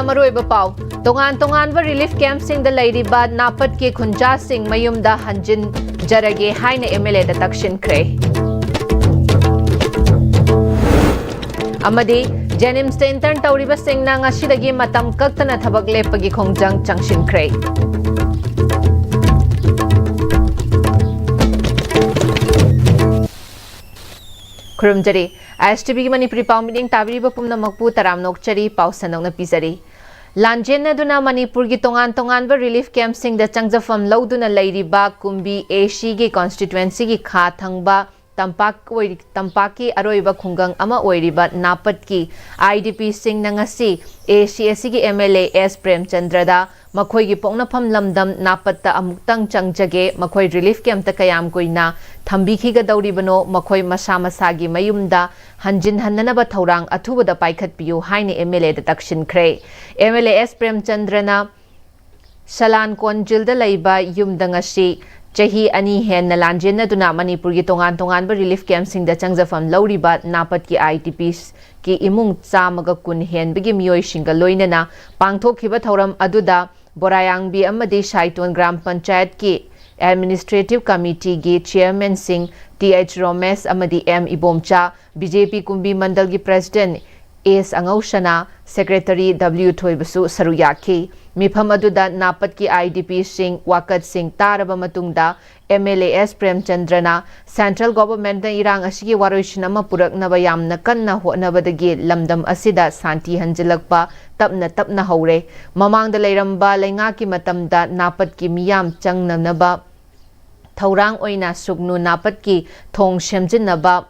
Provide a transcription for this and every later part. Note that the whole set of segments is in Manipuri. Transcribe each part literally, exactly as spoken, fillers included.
ꯃꯔꯨꯑꯣꯏꯕ ꯄꯥꯎ꯫ ꯇꯣꯉꯥꯟ ꯇꯣꯉꯥꯟꯕ relief camp ꯁꯤꯡꯗ ꯂꯩꯔꯤꯕ ꯅꯥꯄꯠꯀꯤ ꯈꯨꯟꯖꯥꯁꯤꯡ ꯃꯌꯨꯝꯗ ꯍꯟꯖꯤꯟꯖꯔꯒꯦ ꯍꯥꯏꯅ M L A ꯗ ꯇꯛꯁꯤꯟꯈ꯭ꯔꯦ꯫ ꯑꯃꯗꯤ JNIMS ꯇ intern ꯇꯧꯔꯤꯕꯁꯤꯡꯅ ꯉꯁꯤꯗꯒꯤ ꯃꯇꯝ ꯀꯛꯇꯅ ꯊꯕꯛ ꯂꯦꯞꯄꯒꯤ ꯈꯣꯡꯖꯪ ꯆꯪꯁꯤꯟꯈ꯭ꯔꯦ꯫ ꯈꯨꯔꯨꯝꯖꯔꯤ꯫ ISTV ꯒꯤ ꯃꯅꯤꯄꯨꯔꯤ ꯄꯥꯎ ꯃꯤꯠꯌꯦꯡ ꯇꯥꯕꯤꯔꯤꯕ ꯄꯨꯝꯅꯃꯛꯄꯨ ꯇꯔꯥꯝꯅ ꯑꯣꯛꯆꯔꯤ꯫ ꯄꯥꯎ ꯁꯟꯗꯣꯛꯅ ꯄꯤꯖꯔꯤ꯫ ꯂꯥꯟꯖꯦꯟꯅꯗꯨꯅ ꯃꯅꯤꯄꯨꯔꯒꯤ ꯇꯣꯉꯥꯟ ꯇꯣꯉꯥꯟꯕ relief camp ꯁꯤꯡꯗ ꯆꯪꯖꯐꯝ ꯂꯧꯗꯨꯅ ꯂꯩꯔꯤꯕ ꯀꯨꯝꯕꯤ AC ꯒꯤ constituency ꯒꯤ ꯈꯥ ꯊꯪꯕ ꯇꯝꯄꯥꯛ ꯑꯣꯏꯔꯤ-, ꯇꯝꯄꯥꯛꯀꯤ ꯑꯔꯣꯏꯕ ꯈꯨꯡꯒꯪ ꯑꯃ ꯑꯣꯏꯔꯤꯕ ꯅꯥꯄꯠꯀꯤ IDP ꯁꯤꯡꯅ ꯉꯁꯤ AC ꯑꯁꯤꯒꯤ MLA S ꯄ꯭ꯔꯦꯝꯆꯟꯗ꯭ꯔꯗ ꯃꯈꯣꯏꯒꯤ ꯄꯣꯛꯅꯐꯝ ꯂꯝꯗꯝ ꯅꯥꯄꯠꯇ ꯑꯃꯨꯛꯇꯪ ꯆꯪꯖꯒꯦ, ꯃꯈꯣꯏ relief camp ꯇ ꯀꯌꯥꯝ ꯀꯨꯏꯅ ꯊꯝꯕꯤꯈꯤꯒꯗꯧꯔꯤꯕꯅꯣ, ꯃꯈꯣꯏ ꯃꯁꯥ ꯃꯁꯥꯒꯤ ꯃꯌꯨꯝꯗ ꯍꯟꯖꯤꯟꯍꯟꯅꯅꯕ ꯊꯧꯔꯥꯡ ꯑꯊꯨꯕꯗ ꯄꯥꯏꯈꯠꯄꯤꯌꯨ ꯍꯥꯏꯅ MLA ꯗ ꯇꯛꯁꯤꯟꯈ꯭ꯔꯦ꯫ MLA S ꯄ꯭ꯔꯦꯝꯆꯟꯗ꯭ꯔꯅ ꯁꯂꯥꯟ ꯀꯣꯟꯖꯤꯜꯗ ꯂꯩꯕ ꯌꯨꯝꯗ ꯉꯁꯤ ꯆꯍꯤ ꯑꯅꯤ ꯍꯦꯟꯅ ꯂꯥꯟꯖꯦꯟꯅꯗꯨꯅ ꯃꯅꯤꯄꯨꯔꯒꯤ ꯇꯣꯉꯥꯟ ꯇꯣꯉꯥꯟꯕ relief camp ꯁꯤꯡꯗ ꯆꯪꯖꯐꯝ ꯂꯧꯔꯤꯕ ꯅꯥꯄꯠꯀꯤ IDPs ꯀꯤ ꯏꯃꯨꯡ ꯆꯥꯝꯃꯒ ꯀꯨꯟ ꯍꯦꯟꯕꯒꯤ ꯃꯤꯑꯣꯏꯁꯤꯡꯒ ꯂꯣꯏꯅꯅ ꯄꯥꯡꯊꯣꯛꯈꯤꯕ ꯊꯧꯔꯝ ꯑꯗꯨꯗ ꯕꯣꯔꯥꯌꯥꯡꯕꯤ ꯑꯃꯗꯤ ꯁꯥꯏꯇꯣꯟ ꯒ꯭ꯔꯥꯝ ꯄꯟꯆꯥꯌꯠꯀꯤ administrative committee ꯒꯤ chairman ꯁꯤꯡ Th ꯔꯣꯃꯦꯁ ꯑꯃꯗꯤ M Ibomcha, BJP ꯀꯨꯝꯕꯤ ꯃꯟꯗꯜꯒꯤ president S ꯑꯉꯧꯁꯅꯥ, secretary W ꯊꯣꯏꯕꯁꯨ ꯁꯔꯨꯛ ꯌꯥꯈꯤ꯫ ꯃꯤꯐꯝ ꯑꯗꯨꯗ ꯅꯥꯄꯠꯀꯤ IDP ꯁꯤꯡ ꯋꯥꯀꯠꯁꯤꯡ ꯇꯥꯔꯕ ꯃꯇꯨꯡꯗ MLA S ꯄ꯭ꯔꯦꯝꯆꯟꯗ꯭ꯔꯅ central government ꯅ ꯏꯔꯥꯡ ꯑꯁꯤꯒꯤ ꯋꯥꯔꯣꯏꯁꯤꯟ ꯑꯃ ꯄꯨꯔꯛꯅꯕ ꯌꯥꯝꯅ ꯀꯟꯅ ꯍꯣꯠꯅꯕꯗꯒꯤ ꯂꯝꯗꯝ ꯑꯁꯤꯗ ꯁꯥꯟꯇꯤ ꯍꯟꯖꯤꯜꯂꯛꯄ ꯇꯞꯅ ꯇꯞꯅ ꯍꯧꯔꯦ꯫ ꯃꯃꯥꯡꯗ ꯂꯩꯔꯝꯕ ꯂꯩꯉꯥꯛꯀꯤ ꯃꯇꯝꯗ ꯅꯥꯄꯠꯀꯤ ꯃꯤꯌꯥꯝ ꯆꯪꯅꯅꯕ ꯊꯧꯔꯥꯡ ꯑꯣꯏꯅ ꯁꯨꯒꯅꯨ ꯅꯥꯄꯠꯀꯤ ꯊꯣꯡ ꯁꯦꯝꯖꯤꯟꯅꯕ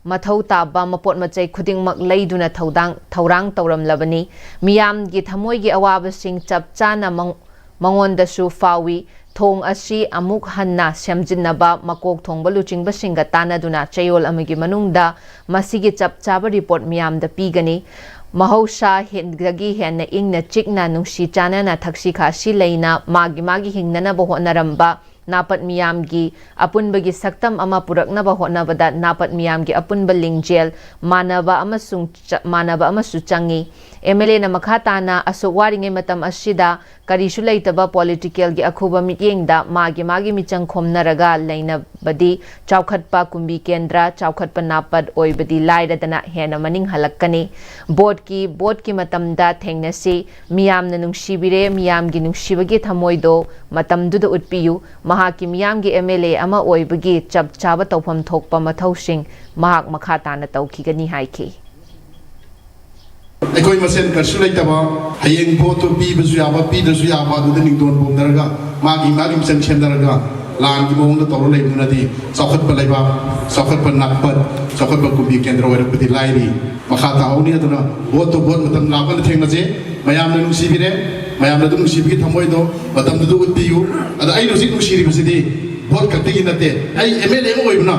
ꯃꯊꯧ ꯇꯥꯕ ꯃꯄꯣꯠ ꯃꯆꯩ ꯈꯨꯗꯤꯡꯃꯛ ꯂꯩꯗꯨꯅ ꯊꯧꯗꯥꯡ, ꯊꯧꯔꯥꯡ ꯇꯧꯔꯝꯂꯕꯅꯤ꯫ ꯃꯤꯌꯥꯝꯒꯤ ꯊꯃꯣꯏꯒꯤ ꯑꯋꯥꯕꯁꯤꯡ ꯆꯞ ꯆꯥꯅ ꯃꯉ-, ꯃꯉꯣꯟꯗꯁꯨ ꯐꯥꯎꯏ꯫ ꯊꯣꯡ ꯑꯁꯤ ꯑꯃꯨꯛ ꯍꯟꯅ ꯁꯦꯝꯖꯤꯟꯅꯕ ꯃꯀꯣꯛ ꯊꯣꯡꯕ ꯂꯨꯆꯤꯡꯕꯁꯤꯡꯒ ꯇꯥꯟꯅꯗꯨꯅ ꯆꯌꯣꯜ ꯑꯃꯒꯤ ꯃꯅꯨꯡꯗ ꯃꯁꯤꯒꯤ ꯆꯞ ꯆꯥꯕ report ꯃꯤꯌꯥꯝꯗ ꯄꯤꯒꯅꯤ꯫ ꯃꯍꯧꯁꯥ ꯍꯦꯟ-, ꯗꯒꯤ ꯍꯦꯟꯅ ꯏꯪꯅ ꯆꯤꯛꯅ ꯅꯨꯡꯁꯤ ꯆꯥꯟꯅꯅ ꯊꯛꯁꯤ ꯈꯥꯁꯤ ꯂꯩꯅ ꯃꯥꯒꯤ ꯃꯥꯒꯤ ꯍꯤꯡꯅꯅꯕ ꯍꯣꯠꯅꯔꯝꯕ ꯅꯥꯄꯠ ꯃꯤꯌꯥꯝꯒꯤ ꯑꯄꯨꯟꯕꯒꯤ ꯁꯛꯇꯝ ꯑꯃ ꯄꯨꯔꯛꯅꯕ ꯍꯣꯠꯅꯕꯗ ꯅꯥꯄꯠ ꯃꯤꯌꯥꯝꯒꯤ ꯑꯄꯨꯟꯕ ꯂꯤꯡꯖꯦꯜ ꯃꯥꯟꯅꯕ ꯑꯃꯁꯨꯡ ꯆ-, ꯃꯥꯟꯅꯕ ꯑꯃꯁꯨ ꯆꯪꯏ꯫ ꯑꯦꯝ ꯑꯦꯜ ꯑꯦꯅ ꯃꯈꯥ ꯇꯥꯅ ꯑꯁꯨꯛ ꯋꯥꯔꯤꯉꯩ ꯃꯇꯝ ꯑꯁꯤꯗ ꯀꯔꯤꯁꯨ ꯂꯩꯇꯕ ꯄꯣꯂꯤꯇꯤꯀꯦꯜꯒꯤ ꯑꯈꯨꯕ ꯃꯤꯠꯌꯦꯡꯗ ꯃꯥꯒꯤ ꯃꯥꯒꯤ ꯃꯤꯆꯪ ꯈꯣꯝꯅꯔꯒ ꯂꯩꯅꯕꯗꯤ ꯆꯥꯎꯈꯠꯄ ꯀꯨꯝꯕꯤ ꯀꯦꯟꯗ꯭ꯔ, ꯆꯥꯎꯈꯠꯄ ꯅꯥꯄꯠ ꯑꯣꯏꯕꯗꯤ ꯂꯥꯏꯔꯗꯅ ꯍꯦꯟꯅ ꯃꯅꯤꯡ ꯍꯜꯂꯛꯀꯅꯤ꯫ ꯚꯣꯠꯀꯤ, ꯚꯣꯠꯀꯤ ꯃꯇꯝꯗ ꯊꯦꯡꯅꯁꯤ꯫ ꯃꯤꯌꯥꯝꯅ ꯅꯨꯡꯁꯤꯕꯤꯔꯦ, ꯃꯤꯌꯥꯝꯒꯤ ꯅꯨꯡꯁꯤꯕꯒꯤ ꯊꯃꯣꯏꯗꯣ ꯃꯇꯝꯗꯨꯗ ꯎꯠꯄꯤꯌꯨ꯫ ꯃꯍꯥꯛꯀꯤ ꯃꯤꯌꯥꯝꯒꯤ ꯑꯦꯝ ꯑꯦꯜ ꯑꯦ ꯑꯃ ꯑꯣꯏꯕꯒꯤ ꯆꯞ ꯆꯥꯕ ꯇꯧꯐꯝ ꯊꯣꯛꯄ ꯃꯊꯧꯁꯤꯡ ꯃꯍꯥꯛ ꯃꯈꯥ ꯇꯥꯅ ꯇꯧꯈꯤꯒꯅꯤ ꯍꯥꯏꯈꯤ꯫ ꯑꯩꯈꯣꯏ ꯃꯁꯦꯟ ꯀꯔꯤꯁꯨ ꯂꯩꯇꯕ, ꯍꯌꯦꯡ ꯚꯣꯠꯇꯨ ꯄꯤꯕꯁꯨ ꯌꯥꯕ, ꯄꯤꯗ꯭ꯔꯁꯨ ꯌꯥꯕ, ꯑꯗꯨꯗ ꯅꯤꯡꯗꯣꯟ ꯄꯣꯝꯅꯔꯒ ꯃꯥꯒꯤ ꯃꯥꯒꯤ ꯃꯤꯆꯪ ꯁꯦꯝꯅꯔꯒ ꯂꯥꯟꯒꯤ ꯃꯑꯣꯡꯗ ꯇꯧꯔ ꯂꯩꯕꯗꯨꯅꯗꯤ ꯆꯥꯎꯈꯠꯄ ꯂꯩꯕꯥꯛ, ꯆꯥꯎꯈꯠꯄ ꯅꯥꯛꯄꯠ, ꯆꯥꯎꯈꯠꯄ ꯀꯨꯝꯕꯤ ꯀꯦꯟꯗ꯭ꯔ ꯑꯣꯏꯔꯛꯄꯗꯤ ꯂꯥꯏꯔꯤ꯫ ꯃꯈꯥ ꯇꯥꯍꯧꯅꯤ꯫ ꯑꯗꯨꯅ ꯚꯣꯠꯇꯣ ꯚꯣꯠ ꯃꯇꯝ ꯂꯥꯛꯄꯗ ꯊꯦꯡꯅꯁꯦ꯫ ꯃꯌꯥꯝꯅ ꯅꯨꯡꯁꯤꯕꯤꯔꯦ, ꯃꯌꯥꯝꯅ ꯑꯗꯨꯝ ꯅꯨꯡꯁꯤꯕꯒꯤ ꯊꯃꯣꯏꯗꯣ ꯃꯇꯝꯗꯨꯗ ꯎꯠꯄꯤꯌꯨ꯫ ꯑꯗ ꯑꯩꯅ ꯍꯧꯖꯤꯛ ꯅꯨꯡꯁꯤꯔꯤꯕꯁꯤꯗꯤ ꯚꯣꯠ ꯈꯛꯇꯒꯤ ꯅꯠꯇꯦ꯫ ꯑꯩ ꯑꯦꯝ ꯑꯦꯜ ꯑꯦ ꯑꯃ ꯑꯣꯏꯕꯅ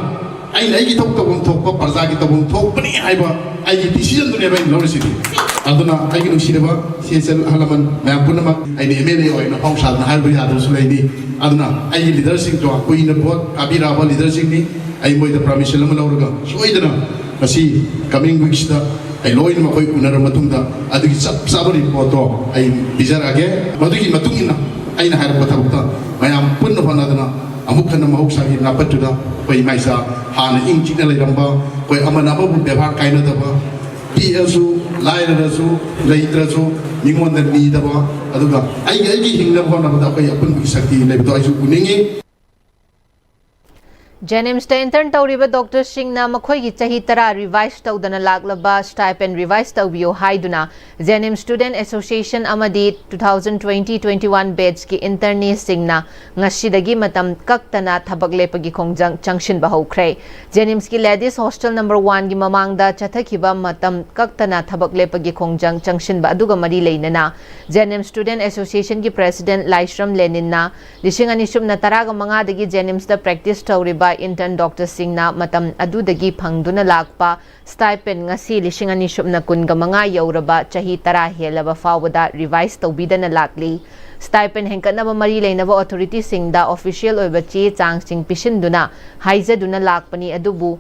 ꯑꯩꯅ ꯑꯩꯒꯤ ꯏꯊꯧ ꯇꯧꯐꯝ ꯊꯣꯛꯄ, ꯄ꯭ꯔꯖꯥꯒꯤ ꯇꯧꯐꯝ ꯊꯣꯛꯄꯅꯤ ꯍꯥꯏꯕ ꯑꯩꯒꯤ ꯗꯤꯁꯤꯖꯟꯗꯨꯅꯦꯕ ꯑꯩꯅ ꯂꯧꯔꯤꯁꯤꯗꯤ꯫ ꯑꯗꯨꯅ ꯑꯩꯒꯤ ꯅꯨꯡꯁꯤꯔꯕ ꯁꯤ ꯑꯦꯁ ꯑꯦꯜ ꯑꯍꯜ ꯂꯃꯟ ꯃꯌꯥꯝ ꯄꯨꯝꯅꯃꯛ, ꯑꯩꯅ ꯑꯦꯝ ꯑꯦꯜ ꯑꯦ ꯑꯣꯏꯅ ꯐꯥꯎ ꯁꯥꯗꯅ ꯍꯥꯏꯕ ꯌꯥꯗꯕꯁꯨ ꯂꯩꯅꯤ꯫ ꯑꯗꯨꯅ ꯑꯩꯒꯤ ꯂꯤꯗꯔꯁꯤꯡꯗꯣ, ꯀꯨꯏꯅ ꯚꯣꯠ ꯀꯥꯕꯤꯔꯛꯑꯕ ꯂꯤꯗꯔꯁꯤꯡꯅꯤ꯫ ꯑꯩ ꯃꯣꯏꯗ ꯄꯔꯃꯤꯁꯟ ꯑꯃ ꯂꯧꯔꯒ ꯁꯣꯏꯗꯅ ꯉꯁꯤ ꯀꯃꯤꯡ ꯋꯤꯛꯁꯤꯗ ꯑꯩ ꯂꯣꯏꯅ ꯃꯈꯣꯏ ꯎꯅꯔꯕ ꯃꯇꯨꯡꯗ ꯑꯗꯨꯒꯤ ꯆꯞ ꯆꯥꯕ ꯔꯤꯄꯣꯔꯠꯇꯣ ꯑꯩ ꯄꯤꯖꯔꯛꯑꯒꯦ꯫ ꯃꯗꯨꯒꯤ ꯃꯇꯨꯡ ꯏꯟꯅ ꯑꯩꯅ ꯍꯥꯏꯔꯛꯄ ꯊꯕꯛꯇ ꯃꯌꯥꯝ ꯄꯨꯟꯅ ꯍꯣꯠꯅꯗꯅ ꯑꯃꯨꯛ ꯍꯟꯅ ꯃꯍꯧꯁꯥꯒꯤ ꯅꯥꯄꯠꯇꯨꯗ ꯑꯩꯈꯣꯏ ꯏꯃꯥ ꯏꯆꯥ ꯍꯥꯟꯅ ꯏꯪ ꯆꯤꯛꯅ ꯂꯩꯔꯝꯕ, ꯑꯩꯈꯣꯏ ꯑꯃꯅ ꯑꯃꯕꯨ ꯕꯦꯕꯥꯔ ꯀꯥꯏꯅꯗꯕ, ꯄꯤꯛꯑꯁꯨ, ꯂꯥꯏꯔꯔꯁꯨ, ꯂꯩꯇ꯭ꯔꯁꯨ ꯃꯤꯉꯣꯟꯗ ꯅꯤꯗꯕ, ꯑꯗꯨꯒ ꯑꯩꯒꯤ, ꯑꯩꯒꯤ ꯍꯤꯡꯅꯕ ꯍꯣꯠꯅꯕꯗ ꯑꯩꯈꯣꯏ ꯑꯄꯨꯟꯕꯒꯤ ꯁꯛꯇꯤ ꯂꯩꯕꯗꯣ ꯑꯩꯁꯨ ꯎꯅꯤꯡꯉꯤ꯫ ꯖꯦꯅꯤꯝꯁꯇ ꯏꯟꯇꯔꯟ ꯇꯧꯔꯤꯕ ꯗꯣꯛꯇꯔꯁꯤꯡꯅ ꯃꯈꯣꯏꯒꯤ ꯆꯍꯤ ꯇꯔꯥ ꯔꯤꯚꯥꯏꯁ ꯇꯧꯗꯅ ꯂꯥꯛꯂꯕ ꯁ꯭ꯇꯥꯏꯄꯦꯟ ꯔꯤꯚꯥꯏꯁ ꯇꯧꯕꯤꯌꯨ ꯍꯥꯏꯗꯨꯅ ꯖꯦꯅꯤꯝꯁ ꯁ꯭ꯇꯨꯗꯦꯟꯠ ꯑꯦꯁꯣꯁꯤꯌꯦꯁꯟ ꯑꯃꯗꯤ two thousand twenty twenty-one ꯕꯦꯠꯁꯀꯤ ꯏꯟꯇꯔꯅꯤꯁꯁꯤꯡꯅ ꯉꯁꯤꯗꯒꯤ ꯃꯇꯝ ꯀꯛꯇꯅ ꯊꯕꯛ ꯂꯦꯞꯄꯒꯤ ꯈꯣꯡꯖꯪ ꯆꯪꯁꯤꯟꯕ ꯍꯧꯈ꯭ꯔꯦ꯫ ꯖꯦꯅꯤꯝꯁꯀꯤ ꯂꯦꯗꯤꯁ ꯍꯣꯁꯇꯦꯜ ꯅꯝꯕꯔ ꯋꯥꯟꯒꯤ ꯃꯃꯥꯡꯗ ꯆꯠꯊꯈꯤꯕ ꯃꯇꯝ ꯀꯛꯇꯅ ꯊꯕꯛ ꯂꯦꯞꯄꯒꯤ ꯈꯣꯡꯖꯪ ꯆꯪꯁꯤꯟꯕ ꯑꯗꯨꯒ ꯃꯔꯤ ꯂꯩꯅꯅ ꯖꯦꯅꯤꯝꯁ ꯁ꯭ꯇꯨꯗꯦꯟꯠ ꯑꯦꯁꯣꯁꯤꯌꯦꯁꯟꯒꯤ ꯄ꯭ꯔꯦꯁꯤꯗꯦꯟꯠ ꯂꯥꯏꯁ꯭ꯔꯝ ꯂꯦꯅꯤꯟꯅ ꯂꯤꯁꯤꯡ ꯑꯅꯤ ꯁꯨꯞꯅ ꯇꯔꯥꯒ ꯃꯉꯥꯗꯒꯤ ꯖꯦꯅꯤꯝꯁꯇ ꯄ꯭ꯔꯦꯛꯇꯤꯁ ꯇꯧꯔꯤꯕ ꯏꯟꯇꯔꯟ ꯗꯣꯛꯇꯔꯁꯤꯡꯅ ꯃꯇꯝ ꯑꯗꯨꯗꯒꯤ ꯐꯪꯗꯨꯅ ꯂꯥꯛꯄ ꯁ꯭ꯇꯥꯏꯄꯦꯟ ꯉꯁꯤ ꯂꯤꯁꯤꯡ ꯑꯅꯤ ꯁꯨꯞꯅ ꯀꯨꯟꯒ ꯃꯉꯥ ꯌꯧꯔꯕ ꯆꯍꯤ ꯇꯔꯥ ꯍꯦꯜꯂꯕ ꯐꯥꯎꯕꯗ ꯔꯤꯚꯥꯏꯁ ꯇꯧꯕꯤꯗꯅ ꯂꯥꯛꯂꯤ꯫ ꯁ꯭ꯇꯥꯏꯄꯦꯟ ꯍꯦꯟꯒꯠꯅꯕ ꯃꯔꯤ ꯂꯩꯅꯕ ꯑꯣꯊꯣꯔꯤꯇꯤꯁꯤꯡꯗ ꯑꯣꯐꯤꯁꯤꯌꯦꯜ ꯑꯣꯏꯕ ꯆꯦ ꯆꯥꯡꯁꯤꯡ ꯄꯤꯁꯤꯟꯗꯨꯅ ꯍꯥꯏꯖꯗꯨꯅ ꯂꯥꯛꯄꯅꯤ, ꯑꯗꯨꯕꯨ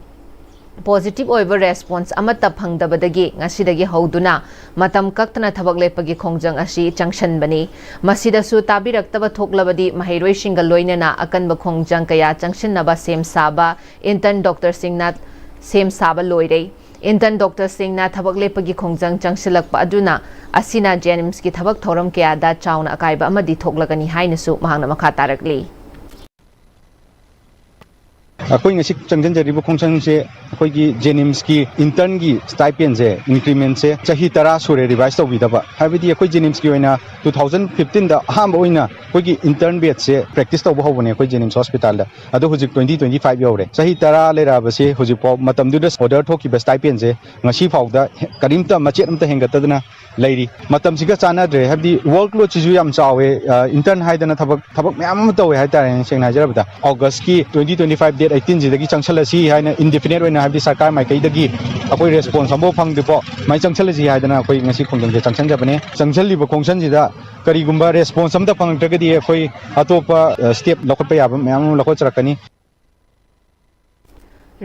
ꯄꯣꯖꯤꯇꯤꯚ ꯑꯣꯏꯕ ꯔꯦꯁꯄꯣꯟꯁ ꯑꯃꯠꯇ ꯐꯪꯗꯕꯗꯒꯤ ꯉꯁꯤꯗꯒꯤ ꯍꯧꯗꯨꯅ ꯃꯇꯝ ꯀꯛꯇꯅ ꯊꯕꯛ ꯂꯦꯞꯄꯒꯤ ꯈꯣꯡꯖꯪ ꯑꯁꯤ ꯆꯪꯁꯤꯟꯕꯅꯤ꯫ ꯃꯁꯤꯗꯁꯨ ꯇꯥꯕꯤꯔꯛꯇꯕ ꯊꯣꯛꯂꯕꯗꯤ ꯃꯍꯩꯔꯣꯏꯁꯤꯡꯒ ꯂꯣꯏꯅꯅ ꯑꯀꯟꯕ ꯈꯣꯡꯖꯪ ꯀꯌꯥ ꯆꯪꯁꯤꯟꯅꯕ ꯁꯦꯝ ꯁꯥꯕ ꯏꯟꯇꯔꯟ ꯗꯣꯛꯇꯔꯁꯤꯡꯅ ꯁꯦꯝ ꯁꯥꯕ ꯂꯣꯏꯔꯦ꯫ ꯏꯟꯇꯔꯟ ꯗꯣꯛꯇꯔꯁꯤꯡꯅ ꯊꯕꯛ ꯂꯦꯞꯄꯒꯤ ꯈꯣꯡꯖꯪ ꯆꯪꯁꯤꯜꯂꯛꯄ ꯑꯗꯨꯅ ꯑꯁꯤꯅ ꯖꯦꯅꯤꯝꯁꯀꯤ ꯊꯕꯛ ꯊꯧꯔꯝ ꯀꯌꯥꯗ ꯆꯥꯎꯅ ꯑꯀꯥꯏꯕ ꯑꯃꯗꯤ ꯊꯣꯛꯂꯒꯅꯤ ꯍꯥꯏꯅꯁꯨ ꯃꯍꯥꯛꯅ ꯃꯈꯥ ꯇꯥꯔꯛꯂꯤ꯫ ꯑꯩꯈꯣꯏ ꯉꯁꯤ ꯆꯪꯁꯤꯟꯖꯔꯤꯕ ꯈꯣꯡꯖꯪꯁꯦ ꯑꯩꯈꯣꯏꯒꯤ ꯖꯦꯅꯤꯝꯁꯀꯤ ꯏꯟꯇꯔꯟꯒꯤ ꯁ꯭ꯇꯥꯏꯄꯦꯟꯁꯦ, ꯏꯟꯀ꯭ꯔꯤꯃꯦꯟꯁꯦ ꯆꯍꯤ ꯇꯔꯥ ꯁꯨꯔꯦ ꯔꯤꯚꯥꯏꯁ ꯇꯧꯕꯤꯗꯕ꯫ ꯍꯥꯏꯕꯗꯤ ꯑꯩꯈꯣꯏ ꯖꯦꯅꯤꯝꯁꯀꯤ ꯑꯣꯏꯅ ꯇꯨ ꯊꯥꯎꯖꯟ ꯐꯤꯐꯇꯤꯟꯗ ꯑꯍꯥꯟꯕ ꯑꯣꯏꯅ ꯑꯩꯈꯣꯏꯒꯤ ꯏꯟꯇꯔꯟ ꯕꯦꯠꯁꯁꯦ ꯄ꯭ꯔꯦꯛꯇꯤꯁ ꯇꯧꯕ ꯍꯧꯕꯅꯦ ꯑꯩꯈꯣꯏ ꯖꯦꯅꯤꯝꯁ ꯍꯣꯁꯄꯤꯇꯥꯜꯗ꯫ ꯑꯗꯣ ꯍꯧꯖꯤꯛ ꯇ꯭ꯋꯦꯟꯇꯤ ꯇ꯭ꯋꯦꯟꯇꯤ ꯐꯥꯏꯚ ꯌꯧꯔꯦ꯫ ꯆꯍꯤ ꯇꯔꯥ ꯂꯩꯔꯛꯑꯕꯁꯦ ꯍꯧꯖꯤꯛꯐꯥꯎ ꯃꯇꯝꯗꯨꯗ ꯑꯣꯔꯗꯔ ꯊꯣꯛꯈꯤꯕ ꯁ꯭ꯇꯥꯏꯄꯦꯟꯁꯦ ꯉꯁꯤ ꯐꯥꯎꯗ ꯀꯔꯤꯝꯇ ꯃꯆꯦꯠ ꯑꯃꯇ ꯍꯦꯟꯒꯠꯇꯗꯅ ꯂꯩꯔꯤ꯫ ꯃꯇꯝꯁꯤꯒ ꯆꯥꯟꯅꯗ꯭ꯔꯦ, ꯍꯥꯏꯕꯗꯤ ꯋꯔꯛ ꯂꯣꯗꯁꯤꯁꯨ ꯌꯥꯝ ꯆꯥꯎꯋꯦ꯫ ꯏꯟꯇꯔꯟ ꯍꯥꯏꯗꯅ ꯊꯕꯛ ꯊꯕꯛ ꯃꯌꯥꯝ ꯑꯃ ꯇꯧꯋꯦ ꯍꯥꯏꯇꯥꯔꯦꯅꯦ꯫ ꯁꯦꯡꯅ ꯍꯥꯏꯖꯔꯕꯗ ꯑꯣꯒꯁꯀꯤ ꯇ꯭ꯋꯦꯟꯇꯤ ꯇ꯭ꯋꯦꯟꯇꯤ ꯐꯥꯏꯚ ꯗꯦꯠ ꯑꯩꯠꯇꯤꯟꯁꯤꯗꯒꯤ ꯆꯪꯁꯜꯂꯁꯤ ꯍꯥꯏꯅ ꯏꯟꯗꯤꯐꯤꯅꯦꯠ ꯑꯣꯏꯅ, ꯍꯥꯏꯕꯗꯤ ꯁꯔꯀꯥꯔ ꯃꯥꯏꯀꯩꯗꯒꯤ ꯑꯩꯈꯣꯏ ꯔꯦꯁꯄꯣꯟꯁ ꯑꯃꯐꯥꯎ ꯐꯪꯗ꯭ꯔꯤꯐꯥꯎ ꯁꯨꯃꯥꯏꯅ ꯆꯪꯁꯜꯂꯁꯤ ꯍꯥꯏꯗꯅ ꯑꯩꯈꯣꯏ ꯉꯁꯤ ꯈꯣꯡꯖꯪꯁꯦ ꯆꯪꯁꯟꯖꯕꯅꯦ꯫ ꯆꯪꯁꯜꯂꯤꯕ ꯈꯣꯡꯖꯪꯁꯤꯗ ꯀꯔꯤꯒꯨꯝꯕ ꯔꯦꯁꯄꯣꯟꯁ ꯑꯃꯇ ꯐꯪꯉꯛꯇ꯭ꯔꯒꯗꯤ ꯑꯩꯈꯣꯏ ꯑꯇꯣꯞꯄ ꯁ꯭ꯇꯦꯞ ꯂꯧꯈꯠꯄ ꯌꯥꯕ ꯃꯌꯥꯝ ꯑꯃ ꯂꯧꯈꯠꯆꯔꯛꯀꯅꯤ꯫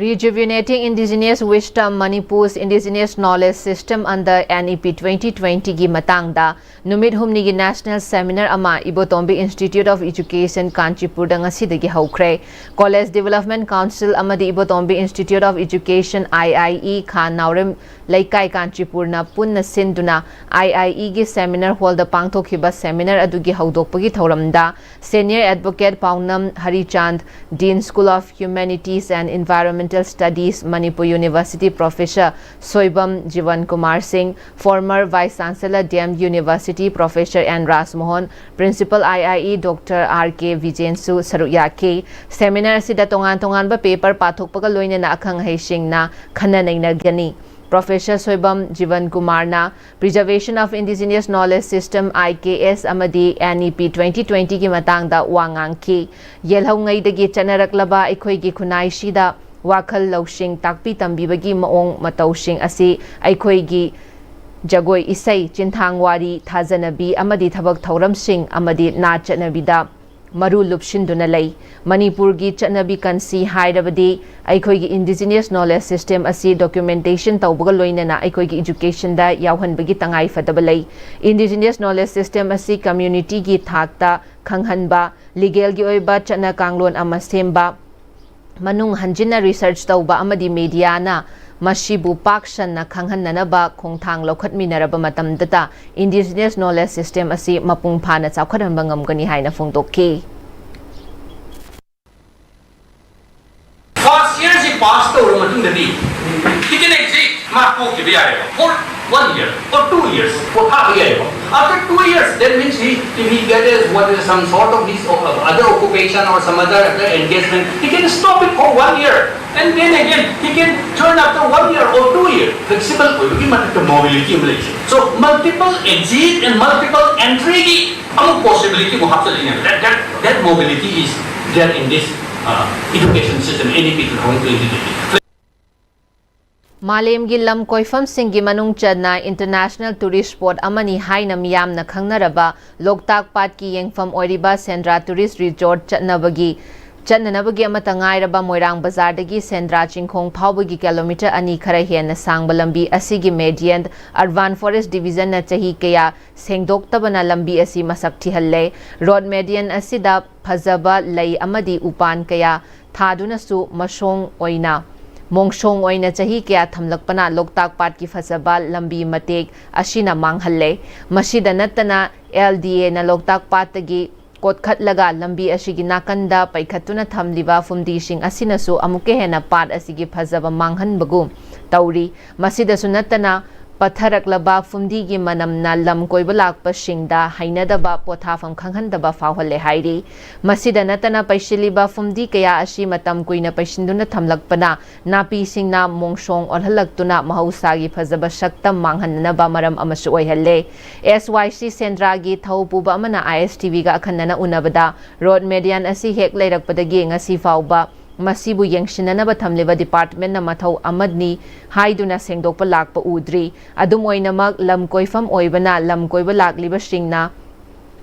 Rejuvenating Indigenous Wisdom, Manipur's Indigenous Knowledge System under N E P twenty twenty ꯒꯤ ꯃꯇꯥꯡꯗ ꯅꯨꯃꯤꯠ ꯍꯨꯝꯅꯤꯒꯤ ꯅꯦꯁꯅꯦꯜ ꯁꯦꯃꯤꯅꯥꯔ ꯑꯃ ꯏꯕꯣꯇꯣꯝꯕꯤ ꯏꯟꯁꯇꯤꯇ꯭ꯌꯨꯠ ꯑꯣꯐ ꯏꯖꯨꯀꯦꯁꯟ ꯀꯥꯟꯆꯤꯄꯨꯔꯗ ꯉꯁꯤꯗꯒꯤ ꯍꯧꯈ꯭ꯔꯦ꯫ ꯀꯣꯂꯦꯖ ꯗꯤꯕꯦꯂꯞꯃꯦꯟꯠ ꯀꯥꯎꯟꯁꯤꯜ ꯑꯃꯗꯤ Ibotombi institute of education, I I E, ꯈꯥ ꯅꯥꯎꯔꯦꯝ ꯂꯩꯀꯥꯏ ꯀꯥꯟꯆꯤꯄꯨꯔꯅ ꯄꯨꯟꯅ ꯁꯤꯟꯗꯨꯅ I I E ꯒꯤ ꯁꯦꯃꯤꯅꯥꯔ ꯍꯣꯜꯗ ꯄꯥꯡꯊꯣꯛꯈꯤꯕ ꯁꯦꯃꯤꯅꯥꯔ ꯑꯗꯨꯒꯤ ꯍꯧꯗꯣꯛꯄꯒꯤ ꯊꯧꯔꯝꯗ ꯁꯦꯅꯤꯌꯔ ꯑꯦꯗꯚꯣꯀꯦꯠ ꯄꯥꯎꯅꯝ Harichand, Dean School of Humanities and Environmental Studies, Manipur University, Professor Soibam Jiban Kumar Singh, former Vice Chancellor, D M University, Professor N ꯔꯥꯖꯃꯣꯍꯟ, Principal I I E, Doctor R K ꯕꯤꯖꯦꯟꯁꯨ ꯁꯔꯨꯛ ꯌꯥꯈꯤ꯫ ꯁꯦꯃꯤꯅꯥꯔ ꯑꯁꯤꯗ ꯇꯣꯉꯥꯟ ꯇꯣꯉꯥꯟꯕ ꯄꯦꯄꯔ ꯄꯥꯊꯣꯛꯄꯒ ꯂꯣꯏꯅꯅ ꯑꯈꯪ ꯑꯍꯩꯁꯤꯡꯅ ꯈꯟꯅ ꯅꯩꯅꯒꯅꯤ꯫ ꯄ꯭ꯔꯣꯐꯦꯁꯔ ꯁꯣꯏꯕꯝ ꯖꯤꯕꯟ ꯀꯨꯃꯥꯔꯅ Preservation of Indigenous Knowledge System, I K S, ꯑꯃꯗꯤ N E P twenty twenty ꯒꯤ ꯃꯇꯥꯡꯗ ꯋꯥ ꯉꯥꯡꯈꯤ꯫ ꯌꯦꯜꯍꯧꯉꯩꯗꯒꯤ ꯆꯠꯅꯔꯛꯂꯕ ꯑꯩꯈꯣꯏꯒꯤ ꯈꯨꯟꯅꯥꯏꯁꯤꯗ ꯋꯥꯈꯜ ꯂꯧꯁꯤꯡ ꯇꯥꯛꯄꯤ ꯇꯝꯕꯤꯕꯒꯤ ꯃꯑꯣꯡ ꯃꯇꯧꯁꯤꯡ ꯑꯁꯤ ꯑꯩꯈꯣꯏꯒꯤ ꯖꯒꯣꯏ ꯏꯁꯩ, ꯆꯤꯟꯊꯥꯡ ꯋꯥꯔꯤ, ꯊꯥꯖꯅꯕꯤ ꯑꯃꯗꯤ ꯊꯕꯛ ꯊꯧꯔꯝꯁꯤꯡ ꯑꯃꯗꯤ ꯅꯥꯠ ꯆꯠꯅꯕꯤꯗ ꯃꯔꯨ ꯂꯨꯞꯁꯤꯟꯗꯨꯅ ꯂꯩ꯫ ꯃꯅꯤꯄꯨꯔꯒꯤ ꯆꯠꯅꯕꯤ ꯀꯟꯁꯤ ꯍꯥꯏꯔꯕꯗꯤ ꯑꯩꯈꯣꯏꯒꯤ indigenous knowledge system ꯑꯁꯤ documentation ꯇꯧꯕꯒ ꯂꯣꯏꯅꯅ ꯑꯩꯈꯣꯏꯒꯤ educationꯗ ꯌꯥꯎꯍꯟꯕꯒꯤ ꯇꯉꯥꯏ ꯐꯗꯕ ꯂꯩ꯫ Indigenous knowledge system ꯑꯁꯤ communityꯒꯤ ꯊꯥꯛꯇ ꯈꯪꯍꯟꯕ, legalꯒꯤ ꯑꯣꯏꯕ ꯆꯠꯅ ꯀꯥꯡꯂꯣꯟ ꯑꯃ ꯁꯦꯝꯕ, ꯃꯅꯨꯡ ꯍꯟꯖꯤꯟꯅ research ꯇꯧꯕ ꯑꯃꯗꯤ mediaꯅ ꯃꯁꯤꯕꯨ ꯄꯥꯛ ꯁꯟꯅ ꯈꯪꯍꯟꯅꯅꯕ ꯈꯣꯡꯊꯥꯡ ꯂꯧꯈꯠꯃꯤꯟꯅꯔꯕ ꯃꯇꯝꯗꯇ indigenous knowledge system ꯑꯁꯤ ꯃꯄꯨꯡ ꯐꯥꯅ ꯆꯥꯎꯈꯠꯍꯟꯕ ꯉꯝꯒꯅꯤ ꯍꯥꯏꯅ ꯐꯣꯡꯗꯣꯛꯈꯤ꯫ First year ꯁꯤ pass ꯇꯧꯔꯕ ꯃꯇꯨꯡꯗꯗꯤ he can exit, ꯃꯥ ꯊꯣꯛꯈꯤꯕ ꯌꯥꯔꯦꯕ, for one year or two years ꯄꯣꯊꯥꯕ ꯌꯥꯏꯕ꯫ After two years, that means he, if he get is what is some sort of his other occupation or some other engagement, he can stop it for one year and then again he can join after one year or two year. Flexible ꯑꯣꯏꯕꯒꯤ ꯃꯊꯛꯇ mobility ꯑꯃ ꯂꯩꯁꯦ꯫ So multiple exit and multiple entry ꯒꯤ ꯑꯃꯨꯛ possibility ꯑꯃꯨꯛ ꯍꯥꯞꯆꯜꯂꯤꯅꯦꯕ꯫ That, that, that mobility is there in this uh, education system, N E P two thousand twenty. ꯃꯥꯂꯦꯝꯒꯤ ꯂꯝ ꯀꯣꯏꯐꯝꯁꯤꯡꯒꯤ ꯃꯅꯨꯡ ꯆꯟꯅ international tourist spot ꯑꯃꯅꯤ ꯍꯥꯏꯅ ꯃꯤꯌꯥꯝꯅ ꯈꯪꯅꯔꯕ ꯂꯣꯛꯇꯥꯛ ꯄꯥꯠꯀꯤ ꯌꯦꯡꯐꯝ ꯑꯣꯏꯔꯤꯕ ꯁꯦꯟꯗ꯭ꯔꯥ tourist resort ꯆꯠꯅꯕꯒꯤ ꯆꯠꯅꯅꯕꯒꯤ ꯑꯃꯠꯇ ꯉꯥꯏꯔꯕ ꯃꯣꯏꯔꯥꯡ ꯕꯖꯥꯔꯗꯒꯤ ꯁꯦꯟꯗ꯭ꯔꯥ ꯆꯤꯡꯈꯣꯡ ꯐꯥꯎꯕꯒꯤ ꯀꯤꯂꯣꯃꯤꯇꯔ ꯑꯅꯤ ꯈꯔ ꯍꯦꯟꯅ ꯁꯥꯡꯕ ꯂꯝꯕꯤ ꯑꯁꯤꯒꯤ median urban forest divisionꯅ ꯆꯍꯤ ꯀꯌꯥ ꯁꯦꯡꯗꯣꯛꯇꯕꯅ ꯂꯝꯕꯤ ꯑꯁꯤ ꯃꯁꯛ ꯊꯤꯍꯜꯂꯦ꯫ Road median ꯑꯁꯤꯗ ꯐꯖꯕ ꯂꯩ ꯑꯃꯗꯤ ꯎꯄꯥꯟ ꯀꯌꯥ ꯊꯥꯗꯨꯅꯁꯨ ꯃꯁꯣꯡ ꯑꯣꯏꯅ ꯃꯣꯡꯁꯣꯡ ꯑꯣꯏꯅ ꯆꯍꯤ ꯀꯌꯥ ꯊꯝꯂꯛꯄꯅ ꯂꯣꯛꯇꯥꯛ ꯄꯥꯠꯀꯤ ꯐꯖꯕ ꯂꯝꯕꯤ ꯃꯇꯦꯛ ꯑꯁꯤꯅ ꯃꯥꯡꯍꯜꯂꯦ꯫ ꯃꯁꯤꯗ ꯅꯠꯇꯅ L D Aꯅ ꯂꯣꯛꯇꯥꯛ ꯄꯥꯠꯇꯒꯤ ꯀꯣꯠꯈꯠꯂꯒ ꯂꯝꯕꯤ ꯑꯁꯤꯒꯤ ꯅꯥꯀꯟꯗ ꯄꯩꯈꯠꯇꯨꯅ ꯊꯝꯂꯤꯕ ꯐꯨꯝꯗꯤꯁꯤꯡ ꯑꯁꯤꯅꯁꯨ ꯑꯃꯨꯛꯀ ꯍꯦꯟꯅ ꯄꯥꯠ ꯑꯁꯤꯒꯤ ꯐꯖꯕ ꯃꯥꯡꯍꯟꯕꯒꯨꯝ ꯇꯧꯔꯤ꯫ ꯃꯁꯤꯗꯁꯨ ꯅꯠꯇꯅ ꯄꯠꯊꯔꯛꯂꯕ ꯐꯨꯝꯗꯤꯒꯤ ꯃꯅꯝꯅ ꯂꯝ ꯀꯣꯏꯕ ꯂꯥꯛꯄꯁꯤꯡꯗ ꯍꯩꯅꯗꯕ ꯄꯣꯊꯥꯐꯝ ꯈꯪꯍꯟꯗꯕ ꯐꯥꯎꯍꯜꯂꯦ ꯍꯥꯏꯔꯤ꯫ ꯃꯁꯤꯗ ꯅꯠꯇꯅ ꯄꯩꯁꯤꯜꯂꯤꯕ ꯐꯨꯝꯗꯤ ꯀꯌꯥ ꯑꯁꯤ ꯃꯇꯝ ꯀꯨꯏꯅ ꯄꯩꯁꯤꯟꯗꯨꯅ ꯊꯝꯂꯛꯄꯅ ꯅꯥꯄꯤꯁꯤꯡꯅ ꯃꯣꯡꯁꯣꯡ ꯑꯣꯜꯍꯜꯂꯛꯇꯨꯅ ꯃꯍꯧꯁꯥꯒꯤ ꯐꯖꯕ ꯁꯛꯇꯝ ꯃꯥꯡꯍꯟꯅꯅꯕ ꯃꯔꯝ ꯑꯃꯁꯨ ꯑꯣꯏꯍꯜꯂꯦ꯫ S Y C ꯁꯦꯟꯗ꯭ꯔꯥꯒꯤ ꯊꯧ ꯄꯨꯕ ꯑꯃꯅ I S T Vꯒ ꯑꯈꯟꯅꯅ ꯎꯅꯕꯗ road median ꯑꯁꯤ ꯍꯦꯛ ꯂꯩꯔꯛꯄꯗꯒꯤ ꯉꯁꯤ ꯐꯥꯎꯕ ꯃꯁꯤꯕꯨ ꯌꯦꯡꯁꯤꯟꯅꯅꯕ ꯊꯝꯂꯤꯕ departmentꯅ ꯃꯊꯧ ꯑꯃꯅꯤ ꯍꯥꯏꯗꯨꯅ ꯁꯦꯡꯗꯣꯛꯄ ꯂꯥꯛꯄ ꯎꯗ꯭ꯔꯤ꯫ ꯑꯗꯨꯝ ꯑꯣꯏꯅꯃꯛ, ꯂꯝ ꯀꯣꯏꯐꯝ ꯑꯣꯏꯕꯅ ꯂꯝ ꯀꯣꯏꯕ ꯂꯥꯛꯂꯤꯕꯁꯤꯡꯅ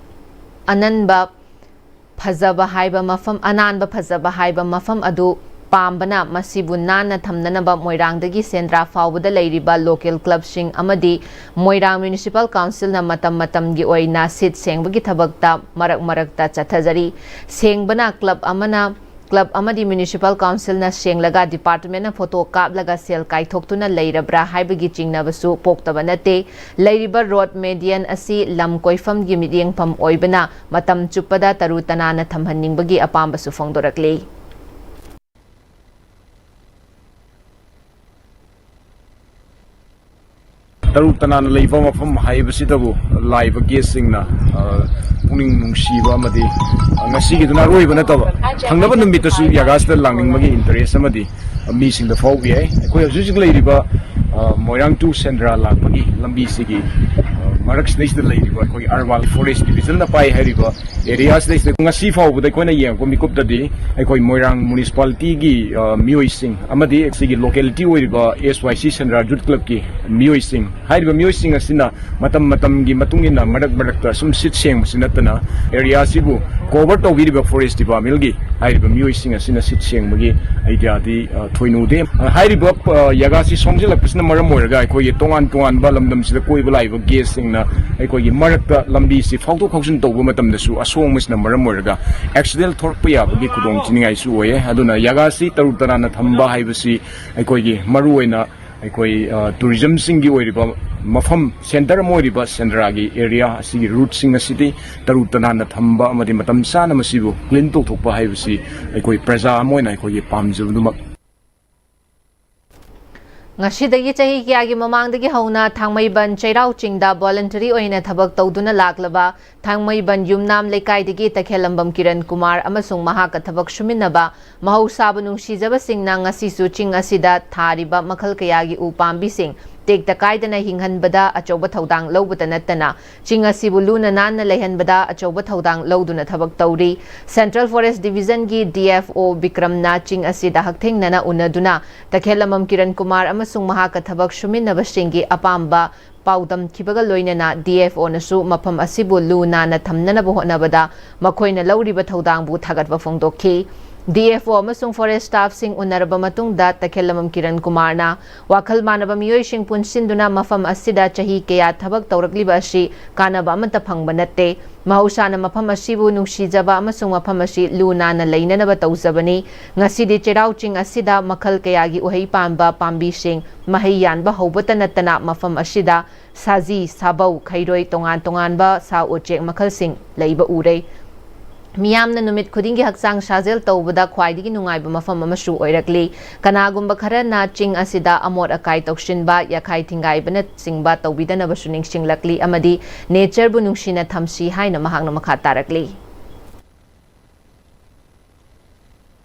ꯑꯅꯟꯕ ꯐꯖꯕ ꯍꯥꯏꯕ ꯃꯐꯝ, ꯑꯅꯥꯟꯕ ꯐꯖꯕ ꯍꯥꯏꯕ ꯃꯐꯝ ꯑꯗꯨ ꯄꯥꯝꯕꯅ ꯃꯁꯤꯕꯨ ꯅꯥꯟꯅ ꯊꯝꯅꯅꯕ ꯃꯣꯏꯔꯥꯡꯗꯒꯤ ꯁꯦꯟꯗ꯭ꯔꯥ ꯐꯥꯎꯕꯗ ꯂꯩꯔꯤꯕ ꯂꯣꯀꯦꯜ ꯀ꯭ꯂꯕꯁꯤꯡ ꯑꯃꯗꯤ ꯃꯣꯏꯔꯥꯡ ꯃ꯭ꯌꯨꯅꯤꯁꯤꯄꯥꯜ ꯀꯥꯎꯟꯁꯤꯜꯅ ꯃꯇꯝ ꯃꯇꯝꯒꯤ ꯑꯣꯏꯅ ꯁꯤꯠ ꯁꯦꯡꯕꯒꯤ ꯊꯕꯛꯇ ꯃꯔꯛ ꯃꯔꯛꯇ ꯆꯠꯊꯖꯔꯤ꯫ ꯁꯦꯡꯕꯅ ꯀ꯭ꯂꯕ ꯑꯃꯅ, ꯀ꯭ꯂꯕ ꯑꯃꯗꯤ ꯃ꯭ꯌꯨꯅꯤꯁꯤꯄꯥꯜ ꯀꯥꯎꯟꯁꯤꯜꯅ ꯁꯦꯡꯂꯒ ꯗꯤꯄꯥꯔꯠꯃꯦꯟꯅ ꯐꯣꯇꯣ ꯀꯥꯞꯂꯒ ꯁꯦꯜ ꯀꯥꯏꯊꯣꯛꯇꯨꯅ ꯂꯩꯔꯕ꯭ꯔꯥ ꯍꯥꯏꯕꯒꯤ ꯆꯤꯡꯅꯕꯁꯨ ꯄꯣꯛꯇꯕ ꯅꯠꯇꯦ꯫ ꯂꯩꯔꯤꯕ ꯔꯣꯗ ꯃꯦꯗꯤꯌꯟ ꯑꯁꯤ ꯂꯝ ꯀꯣꯏꯐꯝꯒꯤ ꯃꯤꯠꯌꯦꯡꯐꯝ ꯑꯣꯏꯕꯅ ꯃꯇꯝ ꯆꯨꯞꯄꯗ ꯇꯔꯨ ꯇꯅꯥꯟꯅ ꯊꯝꯍꯟꯅꯤꯡꯕꯒꯤ ꯑꯄꯥꯝꯕꯁꯨ ꯐꯣꯡꯗꯣꯔꯛꯂꯤ꯫ ꯇꯔꯨ ꯇꯅꯥꯟꯅ ꯂꯩꯕ ꯃꯐꯝ ꯍꯥꯏꯕꯁꯤꯗꯕꯨ ꯂꯥꯛꯏꯕ ꯒꯦꯁꯁꯤꯡꯅ, ꯑ, ꯄꯨꯛꯅꯤꯡ ꯅꯨꯡꯁꯤꯕ ꯑꯃꯗꯤ, ꯑ, ꯉꯁꯤꯒꯤꯗꯨꯅ ꯑꯔꯣꯏꯕ ꯅꯠꯇꯕ, ꯊꯪꯅꯕ ꯅꯨꯃꯤꯠꯇꯁꯨ ꯌꯥꯒꯥꯁꯤꯗ ꯂꯥꯛꯅꯤꯡꯕꯒꯤ ꯏꯟꯇꯔꯦꯁ ꯑꯃꯗꯤ ꯃꯤꯁꯤꯡꯗ ꯐꯥꯎꯕ ꯌꯥꯏ꯫ ꯑꯩꯈꯣꯏ ꯍꯧꯖꯤꯛ ꯍꯧꯖꯤꯛ ꯂꯩꯔꯤꯕ, ꯑ, ꯃꯣꯏꯔꯥꯡ to ꯁꯦꯟꯗ꯭ꯔꯥ ꯂꯥꯛꯄꯒꯤ ꯂꯝꯕꯤꯁꯤꯒꯤ, ꯑ, ꯃꯔꯛꯁꯤꯗꯩꯁꯤꯗ ꯂꯩꯔꯤꯕ ꯑꯩꯈꯣꯏꯒꯤ ꯑꯔꯕꯥꯟ ꯐꯣꯔꯦꯁ ꯗꯤꯕꯤꯖꯟꯅ ꯄꯥꯏ ꯍꯥꯏꯔꯤꯕ ꯑꯦꯔꯤꯌꯥꯁꯤꯗꯩꯁꯤꯗ ꯉꯁꯤ ꯐꯥꯎꯕꯗ ꯑꯩꯈꯣꯏꯅ ꯌꯦꯡꯉꯛꯄ ꯃꯤꯀꯨꯞꯇꯗꯤ ꯑꯩꯈꯣꯏ ꯃꯣꯏꯔꯥꯡ ꯃ꯭ꯌꯨꯅꯤꯁꯤꯄꯥꯂꯤꯇꯤꯒꯤ, ꯑ, ꯃꯤꯑꯣꯏꯁꯤꯡ ꯑꯃꯗꯤ ꯑꯁꯤꯒꯤ ꯂꯣꯀꯦꯂꯤꯇꯤ ꯑꯣꯏꯔꯤꯕ ꯑꯦꯁ ꯋꯥꯏ ꯁꯤ ꯁꯦꯟꯗ꯭ꯔꯥ ꯌꯨꯠ ꯀ꯭ꯂꯕꯀꯤ ꯃꯤꯑꯣꯏꯁꯤꯡ, ꯍꯥꯏꯔꯤꯕ ꯃꯤꯑꯣꯏꯁꯤꯡ ꯑꯁꯤꯅ ꯃꯇꯝ ꯃꯇꯝꯒꯤ ꯃꯇꯨꯡ ꯏꯟꯅ ꯃꯔꯛ ꯃꯔꯛꯇ ꯁꯨꯝ ꯁꯤꯠ ꯁꯦꯡꯕꯁꯤ ꯅꯠꯇꯅ ꯑꯦꯔꯤꯌꯥꯁꯤꯕꯨ ꯀꯣꯚꯔ ꯇꯧꯕꯤꯔꯤꯕ ꯐꯣꯔꯦꯁ ꯗꯤꯄꯥꯔꯠꯃꯦꯟꯒꯤ ꯍꯥꯏꯔꯤꯕ ꯃꯤꯑꯣꯏꯁꯤꯡ ꯑꯁꯤꯅ ꯁꯤꯠ ꯁꯦꯡꯕꯒꯤ ꯑꯥꯏꯗꯤꯌꯥꯗꯤ, ꯑ, ꯊꯣꯏꯅꯨꯗꯦ꯫ ꯑ, ꯍꯥꯏꯔꯤꯕ, ꯑ, ꯌꯥꯒꯥꯁꯤ ꯁꯣꯡꯖꯤꯜꯂꯛꯄꯁꯤꯅ ꯃꯔꯝ ꯑꯣꯏꯔꯒ ꯑꯩꯈꯣꯏꯒꯤ ꯇꯣꯉꯥꯟ ꯇꯣꯉꯥꯟꯕ ꯂꯝꯗꯝꯁꯤꯗ ꯀꯣꯏꯕ ꯂꯥꯛꯏꯕ ꯒꯦꯁꯁꯤꯡꯅ ꯑꯩꯈꯣꯏꯒꯤ ꯃꯔꯛꯇ ꯂꯝꯕꯤꯁꯤ ꯐꯥꯎꯗꯣꯛ ꯐꯥꯎꯖꯤꯟ ꯇꯧꯕ ꯃꯇꯝꯗꯁꯨ ꯑꯁꯣꯡꯕꯁꯤꯅ ꯃꯔꯝ ꯑꯣꯏꯔꯒ ꯑꯦꯛꯁꯤꯗꯦꯟ ꯊꯣꯛꯂꯛꯄ ꯌꯥꯕꯒꯤ ꯈꯨꯗꯣꯡ ꯊꯤꯅꯤꯡꯉꯥꯏꯁꯨ ꯑꯣꯏꯌꯦ꯫ ꯑꯗꯨꯅ ꯌꯥꯒꯥꯁꯤ ꯇꯔꯨ ꯇꯅꯥꯟꯅ ꯊꯝꯕ ꯍꯥꯏꯕꯁꯤ ꯑꯩꯈꯣꯏꯒꯤ ꯃꯔꯨꯑꯣꯏꯅ ꯑꯩꯈꯣꯏ, ꯑ, ꯇꯨꯔꯤꯖꯝꯁꯤꯡꯒꯤ ꯑꯣꯏꯔꯤꯕ ꯃꯐꯝ, ꯁꯦꯟꯇꯔ ꯑꯃ ꯑꯣꯏꯔꯤꯕ ꯁꯦꯟꯗ꯭ꯔꯥꯒꯤ ꯑꯦꯔꯤꯌꯥ ꯑꯁꯤꯒꯤ ꯔꯨꯠꯁꯤꯡ ꯑꯁꯤꯗꯤ ꯇꯔꯨ ꯇꯅꯥꯟꯅ ꯊꯝꯕ ꯑꯃꯗꯤ ꯃꯇꯝ ꯆꯥꯅ ꯃꯁꯤꯕꯨ ꯀ꯭ꯂꯤꯟ ꯇꯧꯊꯣꯛꯄ ꯍꯥꯏꯕꯁꯤ ꯑꯩꯈꯣꯏ ꯄ꯭ꯔꯖꯥ ꯑꯃ ꯑꯣꯏꯅ ꯑꯩꯈꯣꯏꯒꯤ ꯄꯥꯝꯖꯕꯗꯨꯃꯛ꯫ ꯉꯁꯤꯗꯒꯤ ꯆꯍꯤ ꯀꯌꯥꯒꯤ ꯃꯃꯥꯡꯗꯒꯤ ꯍꯧꯅ ꯊꯥꯡꯃꯩꯕꯟ ꯆꯩꯔꯥꯎ ꯆꯤꯡꯗ ꯚꯣꯂꯟꯇꯔꯤ ꯑꯣꯏꯅ ꯊꯕꯛ ꯇꯧꯗꯨꯅ ꯂꯥꯛꯂꯕ ꯊꯥꯡꯃꯩꯕꯟ ꯌꯨꯝꯅꯥꯝ ꯂꯩꯀꯥꯏꯗꯒꯤ ꯇꯈꯦꯜꯂꯝꯕꯝ ꯀꯤꯔꯟ ꯀꯨꯃꯥꯔ ꯑꯃꯁꯨꯡ ꯃꯍꯥꯛꯀ ꯊꯕꯛ ꯁꯨꯃꯤꯟꯅꯕ ꯃꯍꯧꯁꯥꯕꯨ ꯅꯨꯡꯁꯤꯖꯕꯁꯤꯡꯅ ꯉꯁꯤꯁꯨ ꯆꯤꯡ ꯑꯁꯤꯗ ꯊꯥꯔꯤꯕ ꯃꯈꯜ ꯀꯌꯥꯒꯤ ꯎ ꯄꯥꯝꯕꯤꯁꯤꯡ ꯇꯦꯛꯇ ꯀꯥꯏꯗꯅ ꯍꯤꯡꯍꯟꯕꯗ ꯑꯆꯧꯕ ꯊꯧꯗꯥꯡ ꯂꯧꯕꯇ ꯅꯠꯇꯅ, ꯆꯤꯡ ꯑꯁꯤꯕꯨ ꯂꯨꯅ ꯅꯥꯟꯅ ꯂꯩꯍꯟꯕꯗ ꯑꯆꯧꯕ ꯊꯧꯗꯥꯡ ꯂꯧꯗꯨꯅ ꯊꯕꯛ ꯇꯧꯔꯤ꯫ Central Forest Division ꯒꯤ D F O ꯕꯤꯀ꯭ꯔꯝꯅ ꯆꯤꯡ ꯑꯁꯤꯗ ꯍꯛꯊꯦꯡꯅꯅ ꯎꯅꯗꯨꯅ ꯇꯈꯦꯜꯂꯃꯝ ꯀꯤꯔꯟ ꯀꯨꯃꯥꯔ ꯑꯃꯁꯨꯡ ꯃꯍꯥꯛꯀ ꯊꯕꯛ ꯁꯨꯃꯤꯟꯅꯕꯁꯤꯡꯒꯤ ꯑꯄꯥꯝꯕ ꯄꯥꯎꯗꯝꯈꯤꯕꯒ ꯂꯣꯏꯅꯅ D F O ꯅꯁꯨ ꯃꯐꯝ ꯑꯁꯤꯕꯨ ꯂꯨ ꯅꯥꯟꯅ ꯊꯝꯅꯅꯕ ꯍꯣꯠꯅꯕꯗ ꯃꯈꯣꯏꯅ ꯂꯧꯔꯤꯕ ꯊꯧꯗꯥꯡꯕꯨ ꯊꯥꯒꯠꯄ ꯐꯣꯡꯗꯣꯛꯈꯤ꯫ D F O ꯑꯃꯁꯨꯡ forest staff ꯁꯤꯡ ꯎꯅꯔꯕ ꯃꯇꯨꯡꯗ ꯇꯈꯦꯜꯂꯃꯝ ꯀꯤꯔꯟ ꯀꯨꯃꯥꯔꯅ ꯋꯥꯈꯜ ꯃꯥꯟꯅꯕ ꯃꯤꯑꯣꯏꯁꯤꯡ ꯄꯨꯟꯁꯤꯟꯗꯨꯅ ꯃꯐꯝ ꯑꯁꯤꯗ ꯆꯍꯤ ꯀꯌꯥ ꯊꯕꯛ ꯇꯧꯔꯛꯂꯤꯕ ꯑꯁꯤ ꯀꯥꯟꯅꯕ ꯑꯃꯠꯇ ꯐꯪꯕ ꯅꯠꯇꯦ꯫ ꯃꯍꯧꯁꯥꯅ ꯃꯐꯝ ꯑꯁꯤꯕꯨ ꯅꯨꯡꯁꯤꯖꯕ ꯑꯃꯁꯨꯡ ꯃꯐꯝ ꯑꯁꯤ ꯂꯨ ꯅꯥꯟꯅ ꯂꯩꯅꯅꯕ ꯇꯧꯖꯕꯅꯤ꯫ ꯉꯁꯤꯗꯤ ꯆꯩꯔꯥꯎ ꯆꯤꯡ ꯑꯁꯤꯗ ꯃꯈꯜ ꯀꯌꯥꯒꯤ ꯎꯍꯩ ꯄꯥꯟꯕ ꯄꯥꯝꯕꯤꯁꯤꯡ ꯃꯍꯩ ꯌꯥꯟꯕ ꯍꯧꯕꯇ ꯅꯠꯇꯅ ꯃꯐꯝ ꯑꯁꯤꯗ ꯁꯥꯖꯤ, ꯁꯥꯕꯧ, ꯈꯩꯔꯣꯏ, ꯇꯣꯉꯥꯟ ꯇꯣꯉꯥꯟꯕ ꯁꯥ ꯎꯆꯦꯛ ꯃꯈꯜꯁꯤꯡ ꯂꯩꯕ ꯎꯔꯦ꯫ ꯃꯤꯌꯥꯝꯅ ꯅꯨꯃꯤꯠ ꯈꯨꯗꯤꯡꯒꯤ ꯍꯛꯆꯥꯡ ꯁꯥꯖꯦꯜ ꯇꯧꯕꯗ ꯈ꯭ꯋꯥꯏꯗꯒꯤ ꯅꯨꯡꯉꯥꯏꯕ ꯃꯐꯝ ꯑꯃꯁꯨ ꯑꯣꯏꯔꯛꯂꯤ꯫ ꯀꯅꯥꯒꯨꯝꯕ ꯈꯔꯅ ꯆꯤꯡ ꯑꯁꯤꯗ ꯑꯃꯣꯠ ꯑꯀꯥꯏ ꯇꯧꯁꯤꯟꯕ, ꯌꯥꯈꯥꯏ ꯊꯤꯡꯒꯥꯏꯕꯅꯆꯤꯡꯕ ꯇꯧꯕꯤꯗꯅꯕꯁꯨ ꯅꯤꯡꯁꯤꯡꯂꯛꯂꯤ ꯑꯃꯗꯤ nature ꯕꯨ ꯅꯨꯡꯁꯤꯅ ꯊꯝꯁꯤ ꯍꯥꯏꯅ ꯃꯍꯥꯛꯅ ꯃꯈꯥ ꯇꯥꯔꯛꯂꯤ꯫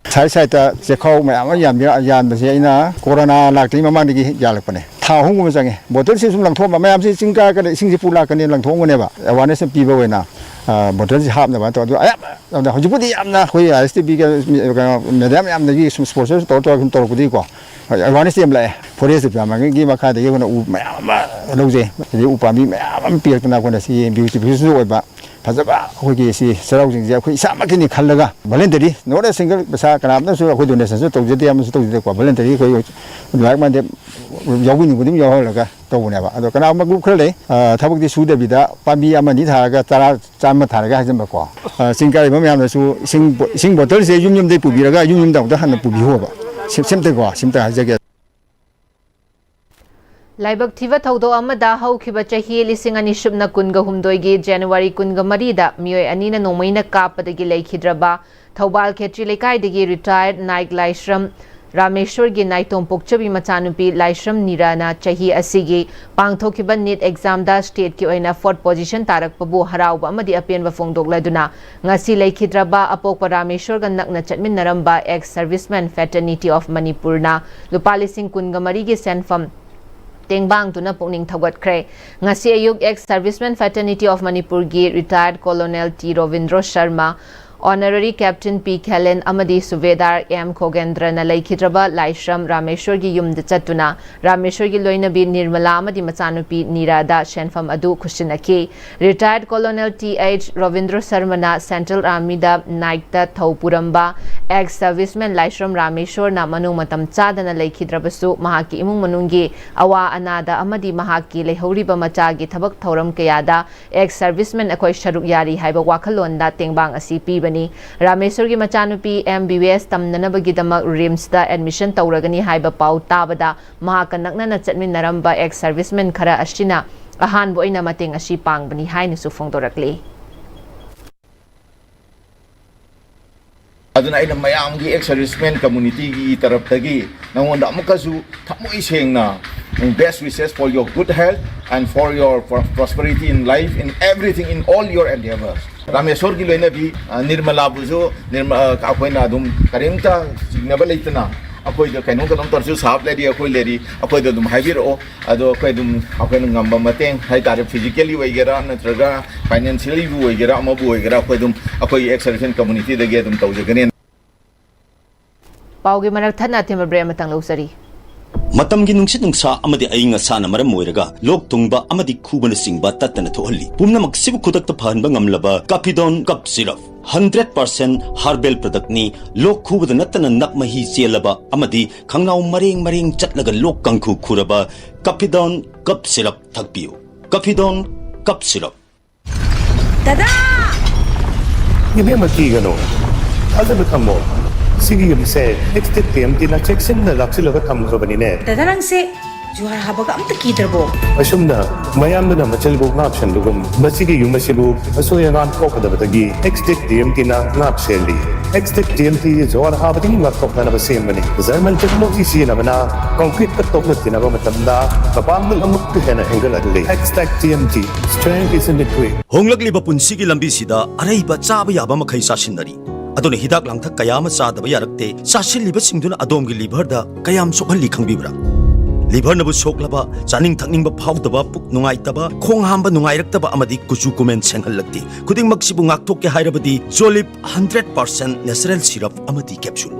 ꯁꯥꯏꯠ ꯁꯥꯏꯠꯇ ꯆꯦꯈꯥꯎ ꯃꯌꯥꯝ ꯑꯃ ꯌꯥꯟꯕ-, ꯌꯥꯟꯕꯁꯦ ꯑꯩꯅ ꯀꯣꯔꯣꯅꯥ ꯂꯥꯛꯇ꯭ꯔꯤꯉꯩ ꯃꯃꯥꯡꯗꯒꯤ ꯌꯥꯜꯂꯛꯄꯅꯦ꯫ ꯊꯥ ꯑꯍꯨꯝꯒꯨꯝꯕ ꯆꯪꯉꯦ꯫ ꯕꯣꯇꯜꯁꯦ ꯁꯨꯝ ꯂꯪꯊꯣꯛꯑꯝꯕ, ꯃꯌꯥꯝꯁꯦ ꯆꯤꯡ ꯀꯥꯔꯒ ꯏꯁꯤꯡꯁꯦ ꯄꯨ ꯂꯥꯛꯀꯅꯤ ꯂꯪꯊꯣꯛꯑꯝꯒꯅꯦꯕ, ꯑꯦꯋꯥꯔꯅꯦꯁ ꯑꯃ ꯄꯤꯕ ꯑꯣꯏꯅ, ꯑ, ꯕꯣꯇꯜꯁꯦ ꯍꯥꯞꯅꯕ ꯇꯧꯔ, ꯑꯗꯨ ꯑꯌꯥꯝꯕ ꯂꯧꯅꯩ꯫ ꯍꯧꯖꯤꯛꯄꯨꯗꯤ ꯌꯥꯝꯅ ꯑꯩꯈꯣꯏ ꯑꯥꯏ ꯑꯦꯁ ꯇꯤ ꯚꯤꯒ, ꯀꯩꯅꯣ, ꯃꯦꯗꯤꯌꯥ ꯃꯌꯥꯝꯗꯒꯤ ꯁꯨꯝ ꯁ꯭ꯄꯣꯟꯁꯔꯁꯨ ꯇꯧꯔ ꯇꯧꯔꯒ ꯁꯨꯝ ꯇꯧꯔꯛꯄꯗꯒꯤꯀꯣ, ꯑꯦꯋꯥꯔꯅꯦꯁꯇꯤ ꯌꯥꯝ ꯂꯥꯛꯑꯦ꯫ ꯐꯣꯔꯦꯁ ꯗꯤꯄꯥꯔꯠꯃꯦꯟꯒꯤ ꯃꯈꯥꯗꯒꯤ ꯑꯩꯈꯣꯏꯅ ꯎ ꯃꯌꯥꯝ ꯑꯃ ꯂꯧꯖꯩ, ꯑꯗꯩ ꯎ ꯄꯥꯝꯕꯤ ꯃꯌꯥꯝ ꯑꯃ ꯄꯤꯔꯛꯇꯅ ꯑꯩꯈꯣꯏꯅ ꯁꯤ ꯕ꯭ꯌꯨꯇꯤꯐꯤꯀꯦꯁꯟꯁꯨ ꯑꯣꯏꯕ, ꯐꯖꯕ ꯑꯩꯈꯣꯏꯒꯤ ꯁꯤ ꯆꯩꯔꯥꯎ ꯆꯤꯡꯁꯦ ꯑꯩꯈꯣꯏ ꯏꯁꯥꯃꯛꯀꯤꯅꯤ ꯈꯜꯂꯒ ꯚꯣꯂꯟꯇꯔꯤ, not a single ꯄꯩꯁꯥ ꯀꯅꯥꯝꯇꯅꯁꯨ ꯑꯩꯈꯣꯏ ꯗꯣꯅꯦꯁꯟꯁꯨ ꯇꯧꯖꯗꯦ, ꯑꯃꯁꯨ ꯇꯧꯖꯗꯦꯀꯣ, ꯚꯣꯂꯟꯇꯔꯤ ꯑꯩꯈꯣꯏ ꯂꯥꯏꯛ ꯃꯥꯏꯟꯗꯦꯠ ꯌꯥꯎꯕꯤꯅꯤꯡꯕ ꯑꯗꯨꯝ ꯌꯥꯎꯍꯜꯂꯒ ꯇꯧꯕꯅꯦꯕ꯫ ꯑꯗꯣ ꯀꯅꯥꯒꯨꯝꯕ ꯒ꯭ꯔꯨꯞ ꯈꯔ ꯂꯩ, ꯑ, ꯊꯕꯛꯇꯤ ꯁꯨꯗꯕꯤꯗ ꯄꯥꯝꯕꯤ ꯑꯃ ꯑꯅꯤ ꯊꯥꯔꯒ ꯇꯔꯥ, ꯆꯥꯝꯃ ꯊꯥꯔꯒ ꯍꯥꯏꯖꯟꯕꯀꯣ꯫ ꯑ, ꯆꯤꯡ ꯀꯥꯔꯤꯕ ꯃꯌꯥꯝꯗꯁꯨ ꯏꯁꯤꯡ ꯕꯣ-, ꯏꯁꯤꯡ ꯕꯣꯇꯜꯁꯦ ꯌꯨꯝ ꯌꯨꯝꯗꯩ ꯄꯨꯕꯤꯔꯒ ꯌꯨꯝ ꯌꯨꯝꯗ ꯑꯃꯨꯛꯇ ꯍꯟꯅ ꯄꯨꯕꯤꯌꯣꯕ꯫ ꯁꯤ-, ꯁꯤꯝꯇꯀꯣ, ꯁꯤꯝꯇ ꯍꯥꯏꯖꯒꯦ꯫ ꯂꯥꯏꯕꯛ ꯊꯤꯕ ꯊꯧꯗꯣꯛ ꯑꯃꯗ ꯍꯧꯈꯤꯕ ꯆꯍꯤ ꯂꯤꯁꯤꯡ ꯑꯅꯤ ꯁꯨꯞꯅ ꯀꯨꯟꯒ ꯍꯨꯝꯗꯣꯏꯒꯤ ꯖꯅꯋꯥꯔꯤ ꯀꯨꯟꯒ ꯃꯔꯤꯗ ꯃꯤꯑꯣꯏ ꯑꯅꯤꯅ ꯅꯣꯡꯃꯩꯅ ꯀꯥꯞꯄꯗꯒꯤ ꯂꯩꯈꯤꯗ꯭ꯔꯕ ꯊꯧꯕꯥꯜ ꯈꯦꯇ꯭ꯔꯤ ꯂꯩꯀꯥꯏꯗꯒꯤ retired ꯅꯥꯏꯛ ꯂꯥꯏꯁ꯭ꯔꯝ ꯔꯥꯃꯦꯁ꯭ꯋꯔꯒꯤ ꯅꯥꯏꯇꯣꯝ ꯄꯣꯛꯆꯕꯤ ꯃꯆꯥꯅꯨꯄꯤ ꯂꯥꯏꯁ꯭ꯔꯝ ꯅꯤꯔꯥꯅ ꯆꯍꯤ ꯑꯁꯤꯒꯤ ꯄꯥꯡꯊꯣꯛꯈꯤꯕ ꯅꯤꯠ ꯑꯦꯛꯖꯥꯝꯗ ꯁ꯭ꯇꯦꯠꯀꯤ ꯑꯣꯏꯅ ꯐꯣꯔꯠ ꯄꯣꯖꯤꯁꯟ ꯇꯥꯔꯛꯄꯕꯨ ꯍꯔꯥꯎꯕ ꯑꯃꯗꯤ ꯑꯄꯦꯟꯕ ꯐꯣꯡꯗꯣꯛꯂꯗꯨꯅ ꯉꯁꯤ ꯂꯩꯈꯤꯗ꯭ꯔꯕ ꯑꯄꯣꯛꯄ ꯔꯥꯃꯦꯁ꯭ꯋꯔꯒ ꯅꯛꯅ ꯆꯠꯃꯤꯟꯅꯔꯝꯕ Ex Servicemen Fraternity of Manipurꯅ ꯂꯨꯄꯥ ꯂꯤꯁꯤꯡ ꯀꯨꯟꯒ ꯃꯔꯤꯒꯤ ꯁꯦꯟꯐꯝ ꯇꯦꯡꯕꯥꯡꯗꯨꯅ ꯄꯨꯛꯅꯤꯡ ꯊꯧꯒꯠꯈ꯭ꯔꯦ꯫ ꯉꯁꯤ ꯑꯌꯨꯛ Ex Serviceman Fraternity of ꯃꯅꯤꯄꯨꯔꯒꯤ retired Colonel T Robindro Sharma, Honorary Captain ꯄꯤ ꯈꯦꯂꯦꯟ ꯑꯃꯗꯤ ꯁꯨꯕꯦꯗꯥꯔ ꯑꯦꯝ ꯈꯣꯒꯦꯟꯗ꯭ꯔꯅ ꯂꯩꯈꯤꯗ꯭ꯔꯕ ꯂꯥꯏꯁ꯭ꯔꯝ ꯔꯥꯃꯦꯁ꯭ꯋꯔꯒꯤ ꯌꯨꯝꯗ ꯆꯠꯇꯨꯅ ꯔꯥꯃꯦꯁ꯭ꯋꯔꯒꯤ ꯂꯣꯏꯅꯕꯤ ꯅꯤꯔꯃꯂꯥ ꯑꯃꯗꯤ ꯃꯆꯥꯅꯨꯄꯤ ꯅꯤꯔꯥꯗ ꯁꯦꯟꯐꯝ ꯑꯗꯨ ꯈꯨꯠꯁꯤꯟꯅꯈꯤ꯫ Retired Colonel T H Robindro ꯁꯔꯃꯅ Central Armyꯗ ꯅꯥꯏꯛꯇ ꯊꯧ ꯄꯨꯔꯝꯕ Ex Serviceman ꯂꯥꯏꯁ꯭ꯔꯝ ꯔꯥꯃꯦꯁ꯭ꯋꯔꯅ ꯃꯅꯨꯡ ꯃꯇꯝ ꯆꯥꯗꯅ ꯂꯩꯈꯤꯗ꯭ꯔꯕꯁꯨ, ꯃꯍꯥꯛꯀꯤ ꯏꯃꯨꯡ ꯃꯅꯨꯡꯒꯤ ꯑꯋꯥ ꯑꯅꯥꯗ ꯑꯃꯗꯤ ꯃꯍꯥꯛꯀꯤ ꯂꯩꯍꯧꯔꯤꯕ ꯃꯆꯥꯒꯤ ꯊꯕꯛ ꯊꯧꯔꯝ ꯀꯌꯥꯗ Ex Serviceman ꯑꯩꯈꯣꯏ ꯁꯔꯨꯛ ꯌꯥꯔꯤ ꯍꯥꯏꯕ ꯋꯥꯈꯜꯂꯣꯟꯗ ꯇꯦꯡꯕꯥꯡ ꯑꯁꯤ ꯄꯤꯕꯅꯤ꯫ ꯔꯥꯃꯦꯁ꯭ꯋꯔꯒꯤ ꯃꯆꯥꯅꯨꯄꯤ M B B S ꯇꯝꯅꯅꯕꯒꯤꯗꯃꯛ RIMSꯇ admission ꯇꯧꯔꯒꯅꯤ ꯍꯥꯏꯕ ꯄꯥꯎ ꯇꯥꯕꯗ, ꯃꯍꯥꯛꯀ ꯅꯛꯅꯅ ꯆꯠꯃꯤꯟꯅꯔꯝꯕ Ex Serviceman ꯈꯔ ꯑꯁꯤꯅ ꯑꯍꯥꯟꯕ ꯑꯣꯏꯅ ꯃꯇꯦꯡ ꯑꯁꯤ ꯄꯥꯡꯕꯅꯤ ꯍꯥꯏꯅꯁꯨ ꯐꯣꯡꯗꯣꯔꯛꯂꯤ꯫ ꯑꯗꯨꯅ ꯑꯩꯅ ꯃꯌꯥꯝꯒꯤ Ex Serviceman Communityꯒꯤ ꯇꯔꯞꯇꯒꯤ ꯅꯉꯣꯟꯗ ꯑꯃꯨꯛꯀꯁꯨ ꯊꯃꯣꯏ ꯁꯦꯡꯅ best wishes for your good health and for your pro- prosperity in life, in everything, in all your endeavors. ꯔꯥꯃꯦꯁ꯭ꯋꯔꯒꯤ ꯂꯣꯏꯅꯕꯤ ꯑ, ꯅꯤꯔꯃꯂꯥꯕꯨꯁꯨ ꯅꯤꯔꯃ ꯑ, ꯑꯩꯈꯣꯏꯅ ꯑꯗꯨꯝ ꯀꯔꯤꯝꯇ ꯆꯤꯡꯅꯕ ꯂꯩꯇꯅ ꯑꯩꯈꯣꯏꯗ ꯀꯩꯅꯣꯝ ꯀꯩꯅꯣꯝ ꯇꯧꯔꯁꯨ ꯁꯥꯍꯕ ꯂꯩꯔꯤ, ꯑꯩꯈꯣꯏ ꯂꯩꯔꯤ, ꯑꯩꯈꯣꯏꯗ ꯑꯗꯨꯝ ꯍꯥꯏꯕꯤꯔꯛꯑꯣ꯫ ꯑꯗꯣ ꯑꯩꯈꯣꯏ ꯑꯗꯨꯝ ꯑꯩꯈꯣꯏꯅ ꯉꯝꯕ ꯃꯇꯦꯡ ꯍꯥꯏꯇꯥꯔꯦ, physically ꯑꯣꯏꯒꯦꯔꯥ ꯅꯠꯇ꯭ꯔꯒ financiallyꯕꯨ ꯑꯣꯏꯒꯦꯔꯥ ꯑꯃꯕꯨ ꯑꯣꯏꯒꯦꯔꯥ ꯑꯩꯈꯣꯏ ꯑꯗꯨꯝ ꯑꯩꯈꯣꯏꯒꯤ Ex Serviceman Communityꯗꯒꯤ ꯑꯗꯨꯝ ꯇꯧꯖꯒꯅꯤ꯫ ꯄꯥꯎꯒꯤ ꯃꯔꯛ ꯊꯠꯅ ꯑꯊꯦꯝꯕ break ꯑꯃꯇꯪ ꯂꯧꯖꯔꯤ꯫ ꯃꯇꯝꯒꯤ ꯅꯨꯡꯁꯤꯠ ꯅꯨꯡꯁꯥ ꯑꯃꯗꯤ ꯑꯏꯪ ꯑꯁꯥꯅ ꯃꯔꯝ ꯑꯣꯏꯔꯒ ꯂꯣꯛ ꯊꯨꯡꯕ ꯑꯃꯗꯤ ꯈꯨꯕꯅꯆꯤꯡꯕ ꯇꯠꯇꯅ ꯊꯣꯛꯍꯜꯂꯤ꯫ ꯄꯨꯝꯅꯃꯛꯁꯤꯕꯨ ꯈꯨꯗꯛꯇ ꯐꯍꯟꯕ ꯉꯝꯂꯕ Capidone Cough Syrup, hundred percent herbal productꯅꯤ꯫ ꯂꯣꯛ ꯈꯨꯕꯗ ꯅꯠꯇꯅ ꯅꯞ ꯃꯍꯤ ꯆꯦꯜꯂꯕ ꯑꯃꯗꯤ ꯈꯪꯅꯥꯎ ꯃꯔꯦꯡ ꯃꯔꯦꯡ ꯆꯠꯂꯒ ꯂꯣꯛ ꯀꯥꯡꯈꯨ ꯈꯨꯔꯕ Capidone Cough Syrup ꯊꯛꯄꯤꯌꯨ꯫ Capidone Cough Syrup꯫ ꯗꯗꯥ! ꯏꯕꯦꯝꯃ, ꯀꯤꯒꯅꯨ꯫ ꯊꯥꯖꯕ ꯊꯝꯃꯣ꯫ ꯁꯤꯒꯤ ꯌꯨꯝꯁꯦ Extech TMTꯅ ꯆꯦꯛꯁꯤꯟꯅ ꯂꯥꯛꯁꯤꯜꯂꯒ ꯊꯝꯈ꯭ꯔꯕꯅꯤꯅꯦ꯫ ꯗꯗꯥ, ꯅꯪꯁꯦ ꯖꯨꯍꯥꯔ ꯍꯥꯕꯒ ꯑꯝꯇ ꯀꯤꯗ꯭ꯔꯕꯣ? ꯑꯁꯨꯝꯅ ꯃꯌꯥꯝꯗꯨꯅ ꯃꯆꯜꯕꯨ ꯉꯥꯛ ꯁꯦꯟꯕꯒꯨꯝ, ꯃꯁꯤꯒꯤ ꯌꯨꯝ ꯑꯁꯤꯕꯨ ꯑꯁꯣꯏ ꯑꯉꯥꯝ ꯊꯣꯛꯀꯗꯕꯗꯒꯤ Extech TMTꯅ ꯉꯥꯛ ꯁꯦꯜꯂꯤ꯫ Extech TMT ꯖꯨꯍꯥꯔ ꯍꯥꯕꯗꯒꯤ ꯉꯥꯛꯊꯣꯛꯅꯅꯕ ꯁꯦꯝꯕꯅꯤ꯫ German technology ꯁꯤꯖꯤꯟꯅꯕꯅ concreteꯀ ꯇꯣꯛꯅ ꯇꯤꯟꯅꯕ ꯃꯇꯝꯗ ꯃꯄꯥꯡꯒꯜ ꯑꯃꯨꯛꯀ ꯍꯦꯟꯅ ꯍꯦꯟꯒꯠꯍꯜꯂꯤ꯫ Extech TMT, strength is in the grit꯫ ꯍꯣꯡꯂꯛꯂꯤꯕ ꯄꯨꯟꯁꯤꯒꯤ ꯂꯝꯕꯤꯁꯤꯗ ꯑꯔꯩꯕ ꯆꯥꯕ ꯌꯥꯕ ꯃꯈꯩ ꯆꯥꯁꯤꯟꯅꯔꯤ꯫ ꯑꯗꯨꯅ ꯍꯤꯗꯥꯛ ꯂꯥꯡꯊꯛ ꯀꯌꯥ ꯑꯃ ꯆꯥꯗꯕ ꯌꯥꯔꯛꯇꯦ꯫ ꯆꯥꯁꯤꯜꯂꯤꯕꯁꯤꯡꯗꯨꯅ ꯑꯗꯣꯝꯒꯤ liverꯗ ꯀꯌꯥꯝ ꯁꯣꯛꯍꯜꯂꯤ ꯈꯪꯕꯤꯕ꯭ꯔꯥ? ꯂꯤꯚꯔꯅꯕꯨ ꯁꯣꯛꯂꯕ, ꯆꯥꯅꯤꯡ ꯊꯛꯅꯤꯡꯕ ꯐꯥꯎꯗꯕ, ꯄꯨꯛ ꯅꯨꯡꯉꯥꯏꯇꯕ, ꯈꯣꯡ ꯍꯥꯝꯕ ꯅꯨꯡꯉꯥꯏꯔꯛꯇꯕ ꯑꯃꯗꯤ ꯀꯨꯆꯨ ꯀꯨꯃꯦꯟ ꯁꯦꯡꯍꯜꯂꯛꯇꯦ꯫ ꯈꯨꯗꯤꯡꯃꯛꯁꯤꯕꯨ ꯉꯥꯛꯊꯣꯛꯀꯦ ꯍꯥꯏꯔꯕꯗꯤ ꯖꯣꯂꯤꯞ ꯍꯟꯗ꯭ꯔꯦꯠ ꯄꯥꯔꯁꯦꯟ ꯅꯦꯆꯔꯦꯜ ꯁꯤꯔꯞ ꯑꯃꯗꯤ capsule.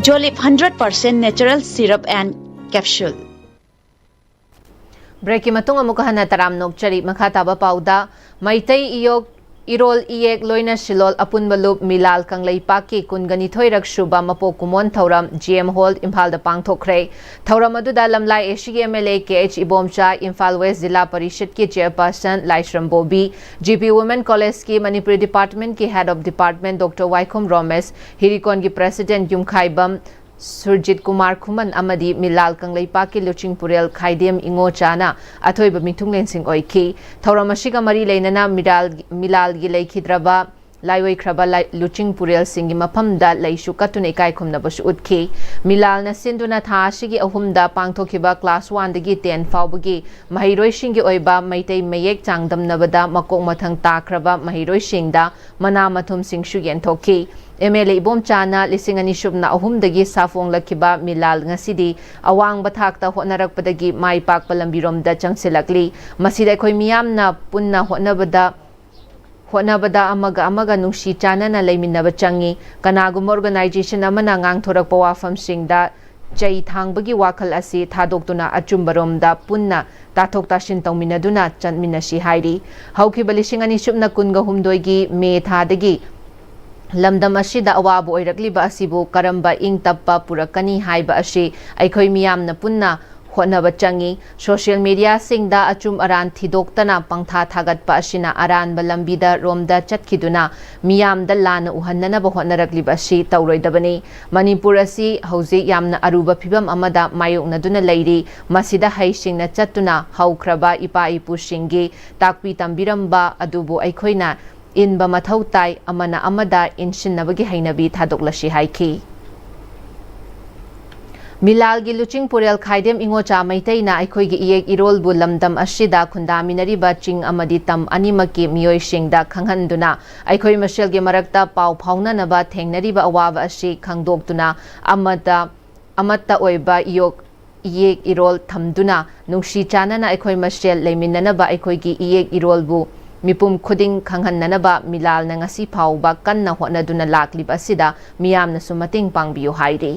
Jolip hundred percent natural syrup and capsule. ꯕ꯭ꯔꯦꯛꯀꯤ ꯃꯇꯨꯡ ꯑꯃꯨꯛꯀ ꯍꯟꯅ ꯇꯔꯥꯝꯅ ꯑꯣꯛꯆꯔꯤ꯫ ꯃꯈꯥ ꯇꯥꯕ ꯄꯥꯎꯗ, ꯃꯩꯇꯩ ꯏꯌꯣꯛ ꯏꯔꯣꯜ ꯏꯌꯦꯛ ꯂꯣꯏꯅ ꯁꯤꯂꯣꯜ ꯑꯄꯨꯟꯕ ꯂꯨꯞ ꯃꯤꯂꯥꯜ ꯀꯪꯂꯩꯄꯥꯛꯀꯤ ꯀꯨꯟꯒ ꯅꯤꯊꯣꯏꯔꯛ ꯁꯨꯕ ꯃꯄꯣꯛ ꯀꯨꯝꯑꯣꯟ ꯊꯧꯔꯝ ꯖꯤ ꯑꯦꯝ ꯍꯣꯜ ꯏꯝꯐꯥꯜꯗ ꯄꯥꯡꯊꯣꯛꯈ꯭ꯔꯦ꯫ ꯊꯧꯔꯝ ꯑꯗꯨꯗ ꯂꯝꯂꯥꯏ ꯑꯦꯁꯤꯒꯤ M L A K H Ibomcha, Imphal west Zila ꯄꯔꯤꯁꯠꯀꯤ chairperson Laishram Bobi, G P women ꯀꯣꯂꯦꯖꯀꯤ ꯃꯅꯤꯄꯨꯔꯤ ꯗꯤꯄꯥꯔꯠꯃꯦꯟꯠꯀꯤ head of department doctor Waikhom Romesh, ꯍꯤꯔꯤꯀꯣꯟꯒꯤ ꯄ꯭ꯔꯦꯁꯤꯗꯦꯟꯠ ꯌꯨꯝꯈꯥꯏꯕꯝ ꯁꯨꯔꯖꯤꯠ ꯀꯨꯃꯥꯔ ꯈꯨꯃꯟ ꯑꯃꯗꯤ ꯃꯤꯂꯥꯜ ꯀꯪꯂꯩꯄꯥꯛꯀꯤ ꯂꯨꯆꯤꯡ ꯄꯨꯔꯦꯜ ꯈꯥꯏꯗꯦꯝ ꯏꯉꯣꯆꯥꯅ ꯑꯊꯣꯏꯕ ꯃꯤꯊꯨꯡꯂꯦꯟꯁꯤꯡ ꯑꯣꯏꯈꯤ꯫ ꯊꯧꯔꯝ ꯑꯁꯤꯒ ꯃꯔꯤ ꯂꯩꯅꯅ ꯃꯤꯔꯥꯜ-, ꯃꯤꯂꯥꯜꯒꯤ ꯂꯩꯈꯤꯗ꯭ꯔꯕ ꯂꯥꯏꯑꯣꯏꯈ꯭ꯔꯕ ꯂꯥꯏ-, ꯂꯨꯆꯤꯡ ꯄꯨꯔꯦꯜꯁꯤꯡꯒꯤ ꯃꯐꯝꯗ ꯂꯩꯁꯨ ꯀꯠꯇꯨꯅ ꯏꯀꯥꯏ ꯈꯨꯝꯅꯕꯁꯨ ꯎꯠꯈꯤ꯫ ꯃꯤꯂꯥꯜꯅ ꯁꯤꯟꯗꯨꯅ ꯊꯥ ꯑꯁꯤꯒꯤ ꯑꯍꯨꯝꯗ ꯄꯥꯡꯊꯣꯛꯈꯤꯕ ꯀ꯭ꯂꯥꯁ ꯋꯥꯟꯗꯒꯤ ꯇꯦꯟ ꯐꯥꯎꯕꯒꯤ ꯃꯍꯩꯔꯣꯏꯁꯤꯡꯒꯤ ꯑꯣꯏꯕ ꯃꯩꯇꯩ ꯃꯌꯦꯛ ꯆꯥꯡꯗꯝꯅꯕꯗ ꯃꯀꯣꯛ ꯃꯊꯪ ꯇꯥꯈ꯭ꯔꯕ ꯃꯍꯩꯔꯣꯏꯁꯤꯡꯗ ꯃꯅꯥ ꯃꯊꯨꯝꯁꯤꯡꯁꯨ ꯌꯦꯟꯊꯣꯛꯈꯤ꯫ ꯑꯦꯝ ꯑꯦꯜ ꯑꯦ ꯏꯕꯣꯝꯆꯥꯅ ꯂꯤꯁꯤꯡ ꯑꯅꯤ ꯁꯨꯞꯅ ꯑꯍꯨꯝꯗꯒꯤ ꯁꯥꯐꯣꯡꯂꯛꯈꯤꯕ ꯃꯤꯂꯥꯜ ꯉꯁꯤꯗꯤ ꯑꯋꯥꯡꯕ ꯊꯥꯛꯇ ꯍꯣꯠꯅꯔꯛꯄꯗꯒꯤ ꯃꯥꯏ ꯄꯥꯛꯄ ꯂꯝꯕꯤꯔꯣꯝꯗ ꯆꯪꯁꯤꯜꯂꯛꯂꯤ꯫ ꯃꯁꯤꯗ ꯑꯩꯈꯣꯏ ꯃꯤꯌꯥꯝꯅ ꯄꯨꯟꯅ ꯍꯣꯠꯅꯕꯗ, ꯍꯣꯠꯅꯕꯗ ꯑꯃꯒ ꯑꯃꯒ ꯅꯨꯡꯁꯤ ꯆꯥꯟꯅꯅ ꯂꯩꯃꯤꯟꯅꯕ ꯆꯪꯏ꯫ ꯀꯅꯥꯒꯨꯝꯕ ꯑꯣꯔꯒꯅꯥꯏꯖꯦꯁꯟ ꯑꯃꯅ ꯉꯥꯡꯊꯣꯔꯛꯄ ꯋꯥꯐꯝꯁꯤꯡꯗ ꯆꯩ ꯊꯥꯡꯕꯒꯤ ꯋꯥꯈꯜ ꯑꯁꯤ ꯊꯥꯗꯣꯛꯇꯨꯅ ꯑꯆꯨꯝꯕꯔꯣꯝꯗ ꯄꯨꯟꯅ ꯇꯥꯊꯣꯛ ꯇꯥꯁꯤꯟ ꯇꯧꯃꯤꯟꯅꯗꯨꯅ ꯆꯠꯃꯤꯟꯅꯁꯤ ꯍꯥꯏꯔꯤ꯫ ꯍꯧꯈꯤꯕ ꯂꯤꯁꯤꯡ ꯑꯅꯤ ꯁꯨꯞꯅ ꯀꯨꯟꯒ ꯍꯨꯝꯗꯣꯏꯒꯤ ꯃꯦ ꯊꯥꯗꯒꯤ ꯂꯝꯗꯝ ꯑꯁꯤꯗ ꯑꯋꯥꯕ ꯑꯣꯏꯔꯛꯂꯤꯕ ꯑꯁꯤꯕꯨ ꯀꯔꯝꯕ ꯏꯪ ꯇꯞꯄ ꯄꯨꯔꯛꯀꯅꯤ ꯍꯥꯏꯕ ꯑꯁꯤ ꯑꯩꯈꯣꯏ ꯃꯤꯌꯥꯝꯅ ꯄꯨꯟꯅ ꯍꯣꯠꯅꯕ ꯆꯪꯏ꯫ ꯁꯣꯁꯤꯌꯦꯜ ꯃꯤꯗꯤꯌꯥꯁꯤꯡꯗ ꯑꯆꯨꯝ ꯑꯔꯥꯟ ꯊꯤꯗꯣꯛꯇꯅ ꯄꯪꯊꯥ ꯊꯥꯒꯠꯄ ꯑꯁꯤꯅ ꯑꯔꯥꯟꯕ ꯂꯝꯕꯤꯗ ꯔꯣꯝꯗ ꯆꯠꯈꯤꯗꯨꯅ ꯃꯤꯌꯥꯝꯗ ꯂꯥꯟꯅ ꯎꯍꯟꯅꯅꯕ ꯍꯣꯠꯅꯔꯛꯂꯤꯕ ꯑꯁꯤ ꯇꯧꯔꯣꯏꯗꯕꯅꯤ꯫ ꯃꯅꯤꯄꯨꯔ ꯑꯁꯤ ꯍꯧꯖꯤꯛ ꯌꯥꯝꯅ ꯑꯔꯨꯕ ꯐꯤꯕꯝ ꯑꯃꯗ ꯃꯥꯌꯣꯛꯅꯗꯨꯅ ꯂꯩꯔꯤ꯫ ꯃꯁꯤꯗ ꯍꯩꯁꯤꯡꯅ ꯆꯠꯇꯨꯅ ꯍꯧꯈ꯭ꯔꯕ ꯏꯄꯥ ꯏꯄꯨꯁꯤꯡꯒꯤ ꯇꯥꯛꯄꯤ ꯇꯝꯕꯤꯔꯝꯕ ꯑꯗꯨꯕꯨ ꯑꯩꯈꯣꯏꯅ ꯏꯟꯕ ꯃꯊꯧ ꯇꯥꯏ, ꯑꯃꯅ ꯑꯃꯗ ꯏꯟꯁꯤꯟꯅꯕꯒꯤ ꯍꯩꯅꯕꯤ ꯊꯥꯗꯣꯛꯂꯁꯤ ꯍꯥꯏꯈꯤ꯫ ꯃꯤꯂꯥꯜꯒꯤ ꯂꯨꯆꯤꯡ ꯄꯨꯔꯦꯜ ꯈꯥꯏꯗꯦꯝ ꯏꯉꯣꯆꯥ ꯃꯩꯇꯩꯅ ꯑꯩꯈꯣꯏꯒꯤ ꯏꯌꯦꯛ ꯏꯔꯣꯜꯕꯨ ꯂꯝꯗꯝ ꯑꯁꯤꯗ ꯈꯨꯟꯗꯥꯃꯤꯟꯅꯔꯤꯕ ꯆꯤꯡ ꯑꯃꯗꯤ ꯇꯝ ꯑꯅꯤꯃꯛꯀꯤ ꯃꯤꯑꯣꯏꯁꯤꯡꯗ ꯈꯪꯍꯟꯗꯨꯅ ꯑꯩꯈꯣꯏ ꯃꯁꯦꯜꯒꯤ ꯃꯔꯛꯇ ꯄꯥꯎ ꯐꯥꯎꯅꯅꯕ ꯊꯦꯡꯅꯔꯤꯕ ꯑꯋꯥꯕ ꯑꯁꯤ ꯈꯪꯗꯣꯛꯇꯨꯅ ꯑꯃꯗ, ꯑꯃꯠꯇ ꯑꯣꯏꯕ ꯏꯌꯣꯛ ꯏꯌꯦꯛ ꯏꯔꯣꯜ ꯊꯝꯗꯨꯅ ꯅꯨꯡꯁꯤ ꯆꯥꯟꯅꯅ ꯑꯩꯈꯣꯏ ꯃꯁꯦꯜ ꯂꯩꯃꯤꯟꯅꯅꯕ ꯑꯩꯈꯣꯏꯒꯤ ꯏꯌꯦꯛ ꯏꯔꯣꯜꯕꯨ ꯃꯤꯄꯨꯝ ꯈꯨꯗꯤꯡ ꯈꯪꯍꯟꯅꯅꯕ ꯃꯤꯂꯥꯜꯅ ꯉꯁꯤ ꯐꯥꯎꯕ ꯀꯟꯅ ꯍꯣꯠꯅꯗꯨꯅ ꯂꯥꯛꯂꯤꯕ ꯑꯁꯤꯗ ꯃꯤꯌꯥꯝꯅꯁꯨ ꯃꯇꯦꯡ ꯄꯥꯡꯕꯤꯌꯨ ꯍꯥꯏꯔꯤ꯫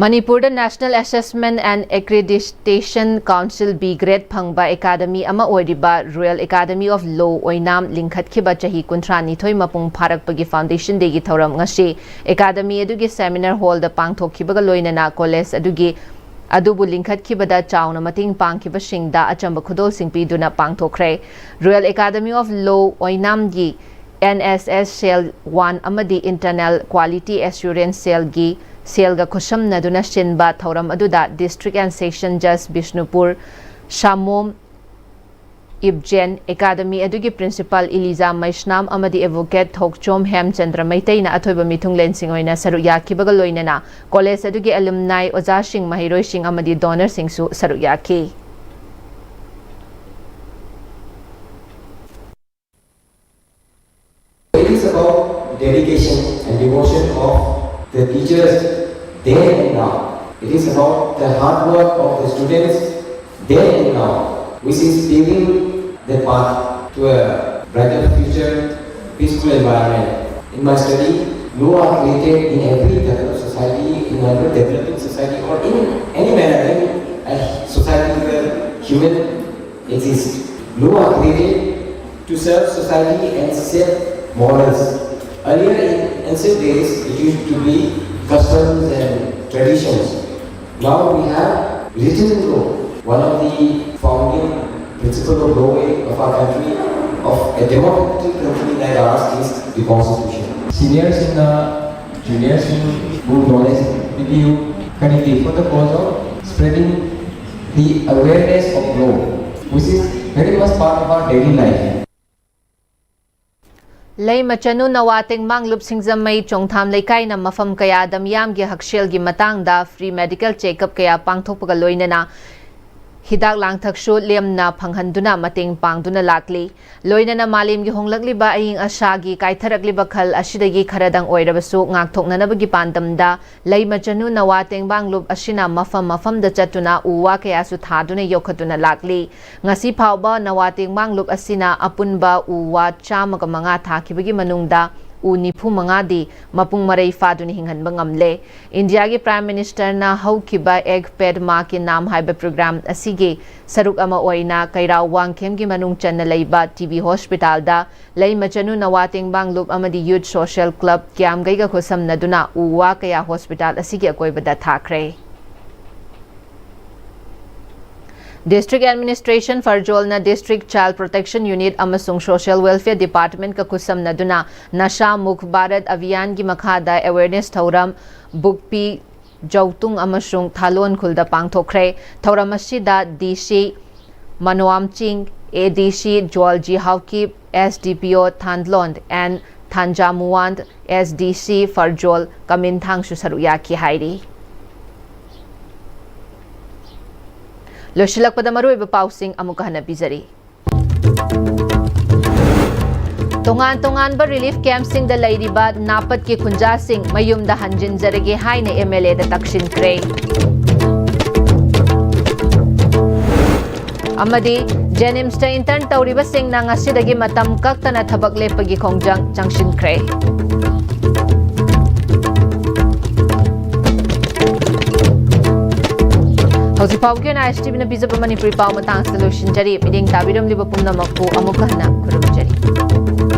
ꯃꯅꯤꯄꯨꯔꯗ National Assessment and Accreditation Council B grade ꯐꯪꯕ ꯑꯦꯀꯥꯗꯃꯤ ꯑꯃ ꯑꯣꯏꯔꯤꯕ Royal Academy of Law ꯑꯣꯏꯅꯥꯝ ꯂꯤꯡꯈꯠꯈꯤꯕ ꯆꯍꯤ ꯀꯨꯟꯊ꯭ꯔꯥ ꯅꯤꯊꯣꯏ ꯃꯄꯨꯡ ꯐꯥꯔꯛꯄꯒꯤ foundation dayꯒꯤ ꯊꯧꯔꯝ ꯉꯁꯤ ꯑꯦꯀꯥꯗꯃꯤ ꯑꯗꯨꯒꯤ seminar hallꯗ ꯄꯥꯡꯊꯣꯛꯈꯤꯕꯒ ꯂꯣꯏꯅꯅ college ꯑꯗꯨꯒꯤ ꯑꯗꯨꯕꯨ ꯂꯤꯡꯈꯠꯈꯤꯕꯗ ꯆꯥꯎꯅ ꯃꯇꯦꯡ ꯄꯥꯡꯈꯤꯕꯁꯤꯡꯗ ꯑꯆꯝꯕ ꯈꯨꯗꯣꯜꯁꯤꯡ ꯄꯤꯗꯨꯅ ꯄꯥꯡꯊꯣꯛꯈ꯭ꯔꯦ꯫ Royal Academy of Law ꯑꯣꯏꯅꯥꯝꯒꯤ N S S cell one ꯑꯃꯗꯤ Internal Quality Assurance cellꯒꯤ cellꯒ ꯈꯨꯠꯁꯝꯅꯗꯨꯅ ꯁꯤꯟꯕ ꯊꯧꯔꯝ ꯑꯗꯨꯗ District and Session Judge Bishnupur Samom Ibajen, academy ꯑꯗꯨꯒꯤ principal ꯏꯂꯤꯖꯥ ꯃꯩꯁꯅꯥꯝ ꯑꯃꯗꯤ advocate ꯊꯣꯛꯆꯣꯝ ꯍꯦꯝꯆꯟꯗ꯭ꯔ ꯃꯩꯇꯩꯅ ꯑꯊꯣꯏꯕ ꯃꯤꯊꯨꯡꯂꯦꯟꯁꯤꯡ ꯑꯣꯏꯅ ꯁꯔꯨꯛ ꯌꯥꯈꯤꯕꯒ ꯂꯣꯏꯅꯅ college ꯑꯗꯨꯒꯤ alumni, ꯑꯣꯖꯥꯁꯤꯡ, ꯃꯍꯩꯔꯣꯏꯁꯤꯡ ꯑꯃꯗꯤ donorꯁꯤꯡꯁꯨ ꯁꯔꯨꯛ ꯌꯥꯈꯤ꯫ It is about dedication and devotion of the teachers then and now. It is about the hard work of the students then and now, which is paving the path to a brighter future, peaceful environment. In my study, law are created in every developed society, in every developing society, or in any manner, in a society where human exists. Law are created to serve society and set morals. Earlier, in ancient days, it used to be customs and traditions. Now we have written law. One of the founding principle of law of our country, of a democratic country like ours, is the constitution. Seniors in the juniors in good knowledge, maybe you can be for the cause of spreading the awareness of law, which is very much part of our daily life. ꯂꯩꯃꯆꯅꯨ ꯅꯋꯥ ꯇꯦꯡꯃꯥꯡꯂꯨꯞ ꯁꯤꯡꯖꯃꯩ ꯆꯣꯡꯊꯥꯝ ꯂꯩꯀꯥꯏꯅ ꯃꯐꯝ ꯀꯌꯥꯗ ꯃꯤꯌꯥꯝꯒꯤ ꯍꯛꯁꯦꯜꯒꯤ ꯃꯇꯥꯡꯗ free medical checkup ꯀꯌꯥ ꯄꯥꯡꯊꯣꯛꯄꯒ ꯂꯣꯏꯅꯅ ꯍꯤꯗꯥꯛ ꯂꯥꯡꯊꯛꯁꯨ ꯂꯦꯝꯅ ꯐꯪꯍꯟꯗꯨꯅ ꯃꯇꯦꯡ ꯄꯥꯡꯗꯨꯅ ꯂꯥꯛꯂꯤ꯫ ꯂꯣꯏꯅꯅ ꯃꯥꯂꯦꯝꯒꯤ ꯍꯣꯡꯂꯛꯂꯤꯕ ꯑꯏꯪ ꯑꯁꯥꯒꯤ ꯀꯥꯏꯊꯔꯛꯂꯤꯕ ꯈꯜ ꯑꯁꯤꯗꯒꯤ ꯈꯔꯗꯪ ꯑꯣꯏꯔꯕꯁꯨ ꯉꯥꯛꯊꯣꯛꯅꯅꯕꯒꯤ ꯄꯥꯟꯗꯝꯗ ꯂꯩꯃꯆꯅꯨ ꯅꯋꯥ ꯇꯦꯡꯕꯥꯡ ꯂꯨꯞ ꯑꯁꯤꯅ ꯃꯐꯝ ꯃꯐꯝꯗ ꯆꯠꯇꯨꯅ ꯎ ꯋꯥ ꯀꯌꯥꯁꯨ ꯊꯥꯗꯨꯅ ꯌꯣꯛꯈꯠꯇꯨꯅ ꯂꯥꯛꯂꯤ꯫ ꯉꯁꯤ ꯐꯥꯎꯕ ꯅꯋꯥ ꯇꯦꯡꯕꯥꯡ ꯂꯨꯞ ꯑꯁꯤꯅ ꯑꯄꯨꯟꯕ ꯎ ꯋꯥ ꯆꯥꯝꯃꯒ ꯃꯉꯥ ꯊꯥꯈꯤꯕꯒꯤ ꯃꯅꯨꯡꯗ ꯎ ꯅꯤꯐꯨ ꯃꯉꯥꯗꯤ ꯃꯄꯨꯡ ꯃꯔꯩ ꯐꯥꯗꯨꯅ ꯍꯤꯡꯍꯟꯕ ꯉꯝꯂꯦ꯫ ꯏꯟꯗꯤꯌꯥꯒꯤ Prime Ministerꯅ ꯍꯧꯈꯤꯕ ꯑꯦꯛ ꯄꯦꯗ ꯃꯥ ꯀꯤ ꯅꯥꯝ ꯍꯥꯏꯕ ꯄ꯭ꯔꯣꯒ꯭ꯔꯥꯝ ꯑꯁꯤꯒꯤ ꯁꯔꯨꯛ ꯑꯃ ꯑꯣꯏꯅ ꯀꯩꯔꯥꯎ ꯋꯥꯡꯈꯦꯝꯒꯤ ꯃꯅꯨꯡ ꯆꯟꯅ ꯂꯩꯕ ꯇꯤ ꯕꯤ ꯍꯣꯁꯄꯤꯇꯥꯜꯗ ꯂꯩꯃꯆꯅꯨ ꯅꯋꯥ ꯇꯦꯡꯕꯥꯡ ꯂꯨꯞ ꯑꯃꯗꯤ ꯌꯨꯠ ꯁꯣꯁꯤꯌꯦꯜ ꯀ꯭ꯂꯕ ꯀ꯭ꯌꯥꯝꯒꯩꯒ ꯈꯨꯠꯁꯝꯅꯗꯨꯅ ꯎ ꯋꯥ ꯀꯌꯥ ꯍꯣꯁꯄꯤꯇꯥꯜ ꯑꯁꯤꯒꯤ ꯑꯀꯣꯏꯕꯗ ꯊꯥꯈ꯭ꯔꯦ꯫ District Administration ꯐꯔꯖꯣꯜꯅ District Child Protection Unit ꯑꯃꯁꯨꯡ Social Welfare Departmentꯀ ꯈꯨꯠꯁꯝꯅꯗꯨꯅ ꯅꯁꯥ ꯃꯨꯛ ꯚꯥꯔꯠ ꯑꯚꯤꯌꯥꯟꯒꯤ ꯃꯈꯥꯗ awareness ꯊꯧꯔꯝ ꯕꯨꯛꯄꯤ, ꯖꯧꯇꯨꯡ ꯑꯃꯁꯨꯡ ꯊꯥꯂꯣꯟ ꯈꯨꯜꯗ ꯄꯥꯡꯊꯣꯛꯈ꯭ꯔꯦ꯫ ꯊꯧꯔꯝ ꯑꯁꯤꯗ ꯗꯤ ꯁꯤ ꯃꯅꯣꯋꯥꯝ ꯆꯤꯡ, ꯑꯦ ꯗꯤ ꯁꯤ ꯖꯣꯜꯖꯤ ꯍꯥꯎꯀꯤꯞ, ꯑꯦꯁ ꯗꯤ ꯄꯤ ꯑꯣ ꯊꯥꯟꯗꯂꯣꯟ ꯑꯦꯟ ꯊꯥꯟꯖꯥꯃꯨꯋꯥꯟ, ꯑꯦꯁ ꯗꯤ ꯁꯤ ꯐꯔꯖꯣꯜ ꯀꯃꯤꯟꯊꯥꯡꯁꯨ ꯁꯔꯨꯛ ꯌꯥꯈꯤ ꯍꯥꯏꯔꯤ꯫ ꯂꯣꯏꯁꯤꯜꯂꯛꯄꯗ ꯃꯔꯨꯑꯣꯏꯕ ꯄꯥꯎꯁꯤꯡ ꯑꯃꯨꯛꯀ ꯍꯟꯅ ꯄꯤꯖꯔꯤ꯫ ꯇꯣꯉꯥꯟ ꯇꯣꯉꯥꯟꯕ ꯔꯤꯂꯤꯐ ꯀꯦꯝꯞꯁꯤꯡꯗ ꯂꯩꯔꯤꯕ ꯅꯥꯄꯠꯀꯤ ꯈꯨꯟꯖꯥꯁꯤꯡ ꯃꯌꯨꯝꯗ ꯍꯟꯖꯤꯟꯖꯔꯒꯦ ꯍꯥꯏꯅ ꯑꯦꯝ ꯑꯦꯜ ꯑꯦꯗ ꯇꯛꯁꯤꯟꯈ꯭ꯔꯦ꯫ ꯑꯃꯗꯤ ꯖꯦꯅꯤꯝꯁꯇ ꯏꯟꯇꯔꯟ ꯇꯧꯔꯤꯕꯁꯤꯡꯅ ꯉꯁꯤꯗꯒꯤ ꯃꯇꯝ ꯀꯛꯇꯅ ꯊꯕꯛ ꯂꯦꯞꯄꯒꯤ ꯈꯣꯡꯖꯪ ꯆꯪꯁꯤꯟꯈ꯭ꯔꯦ꯫ ꯍꯧꯖꯤꯛ ꯐꯥꯎꯕꯒꯤ ꯑꯣꯏꯅ ꯑꯥꯏ ꯑꯦꯁ ꯇꯤ ꯚꯤꯅ ꯄꯤꯖꯕ ꯃꯅꯤꯄꯨꯔꯤ ꯄꯥꯎ ꯃꯇꯥꯡꯁꯤꯗ ꯂꯣꯏꯁꯤꯟꯖꯔꯤ꯫ ꯃꯤꯠꯌꯦꯡ ꯇꯥꯕꯤꯔꯝꯂꯤꯕ ꯄꯨꯝꯅꯃꯛꯄꯨ ꯑꯃꯨꯛꯀ ꯍꯟꯅ ꯈꯨꯔꯨꯝꯖꯔꯤ꯫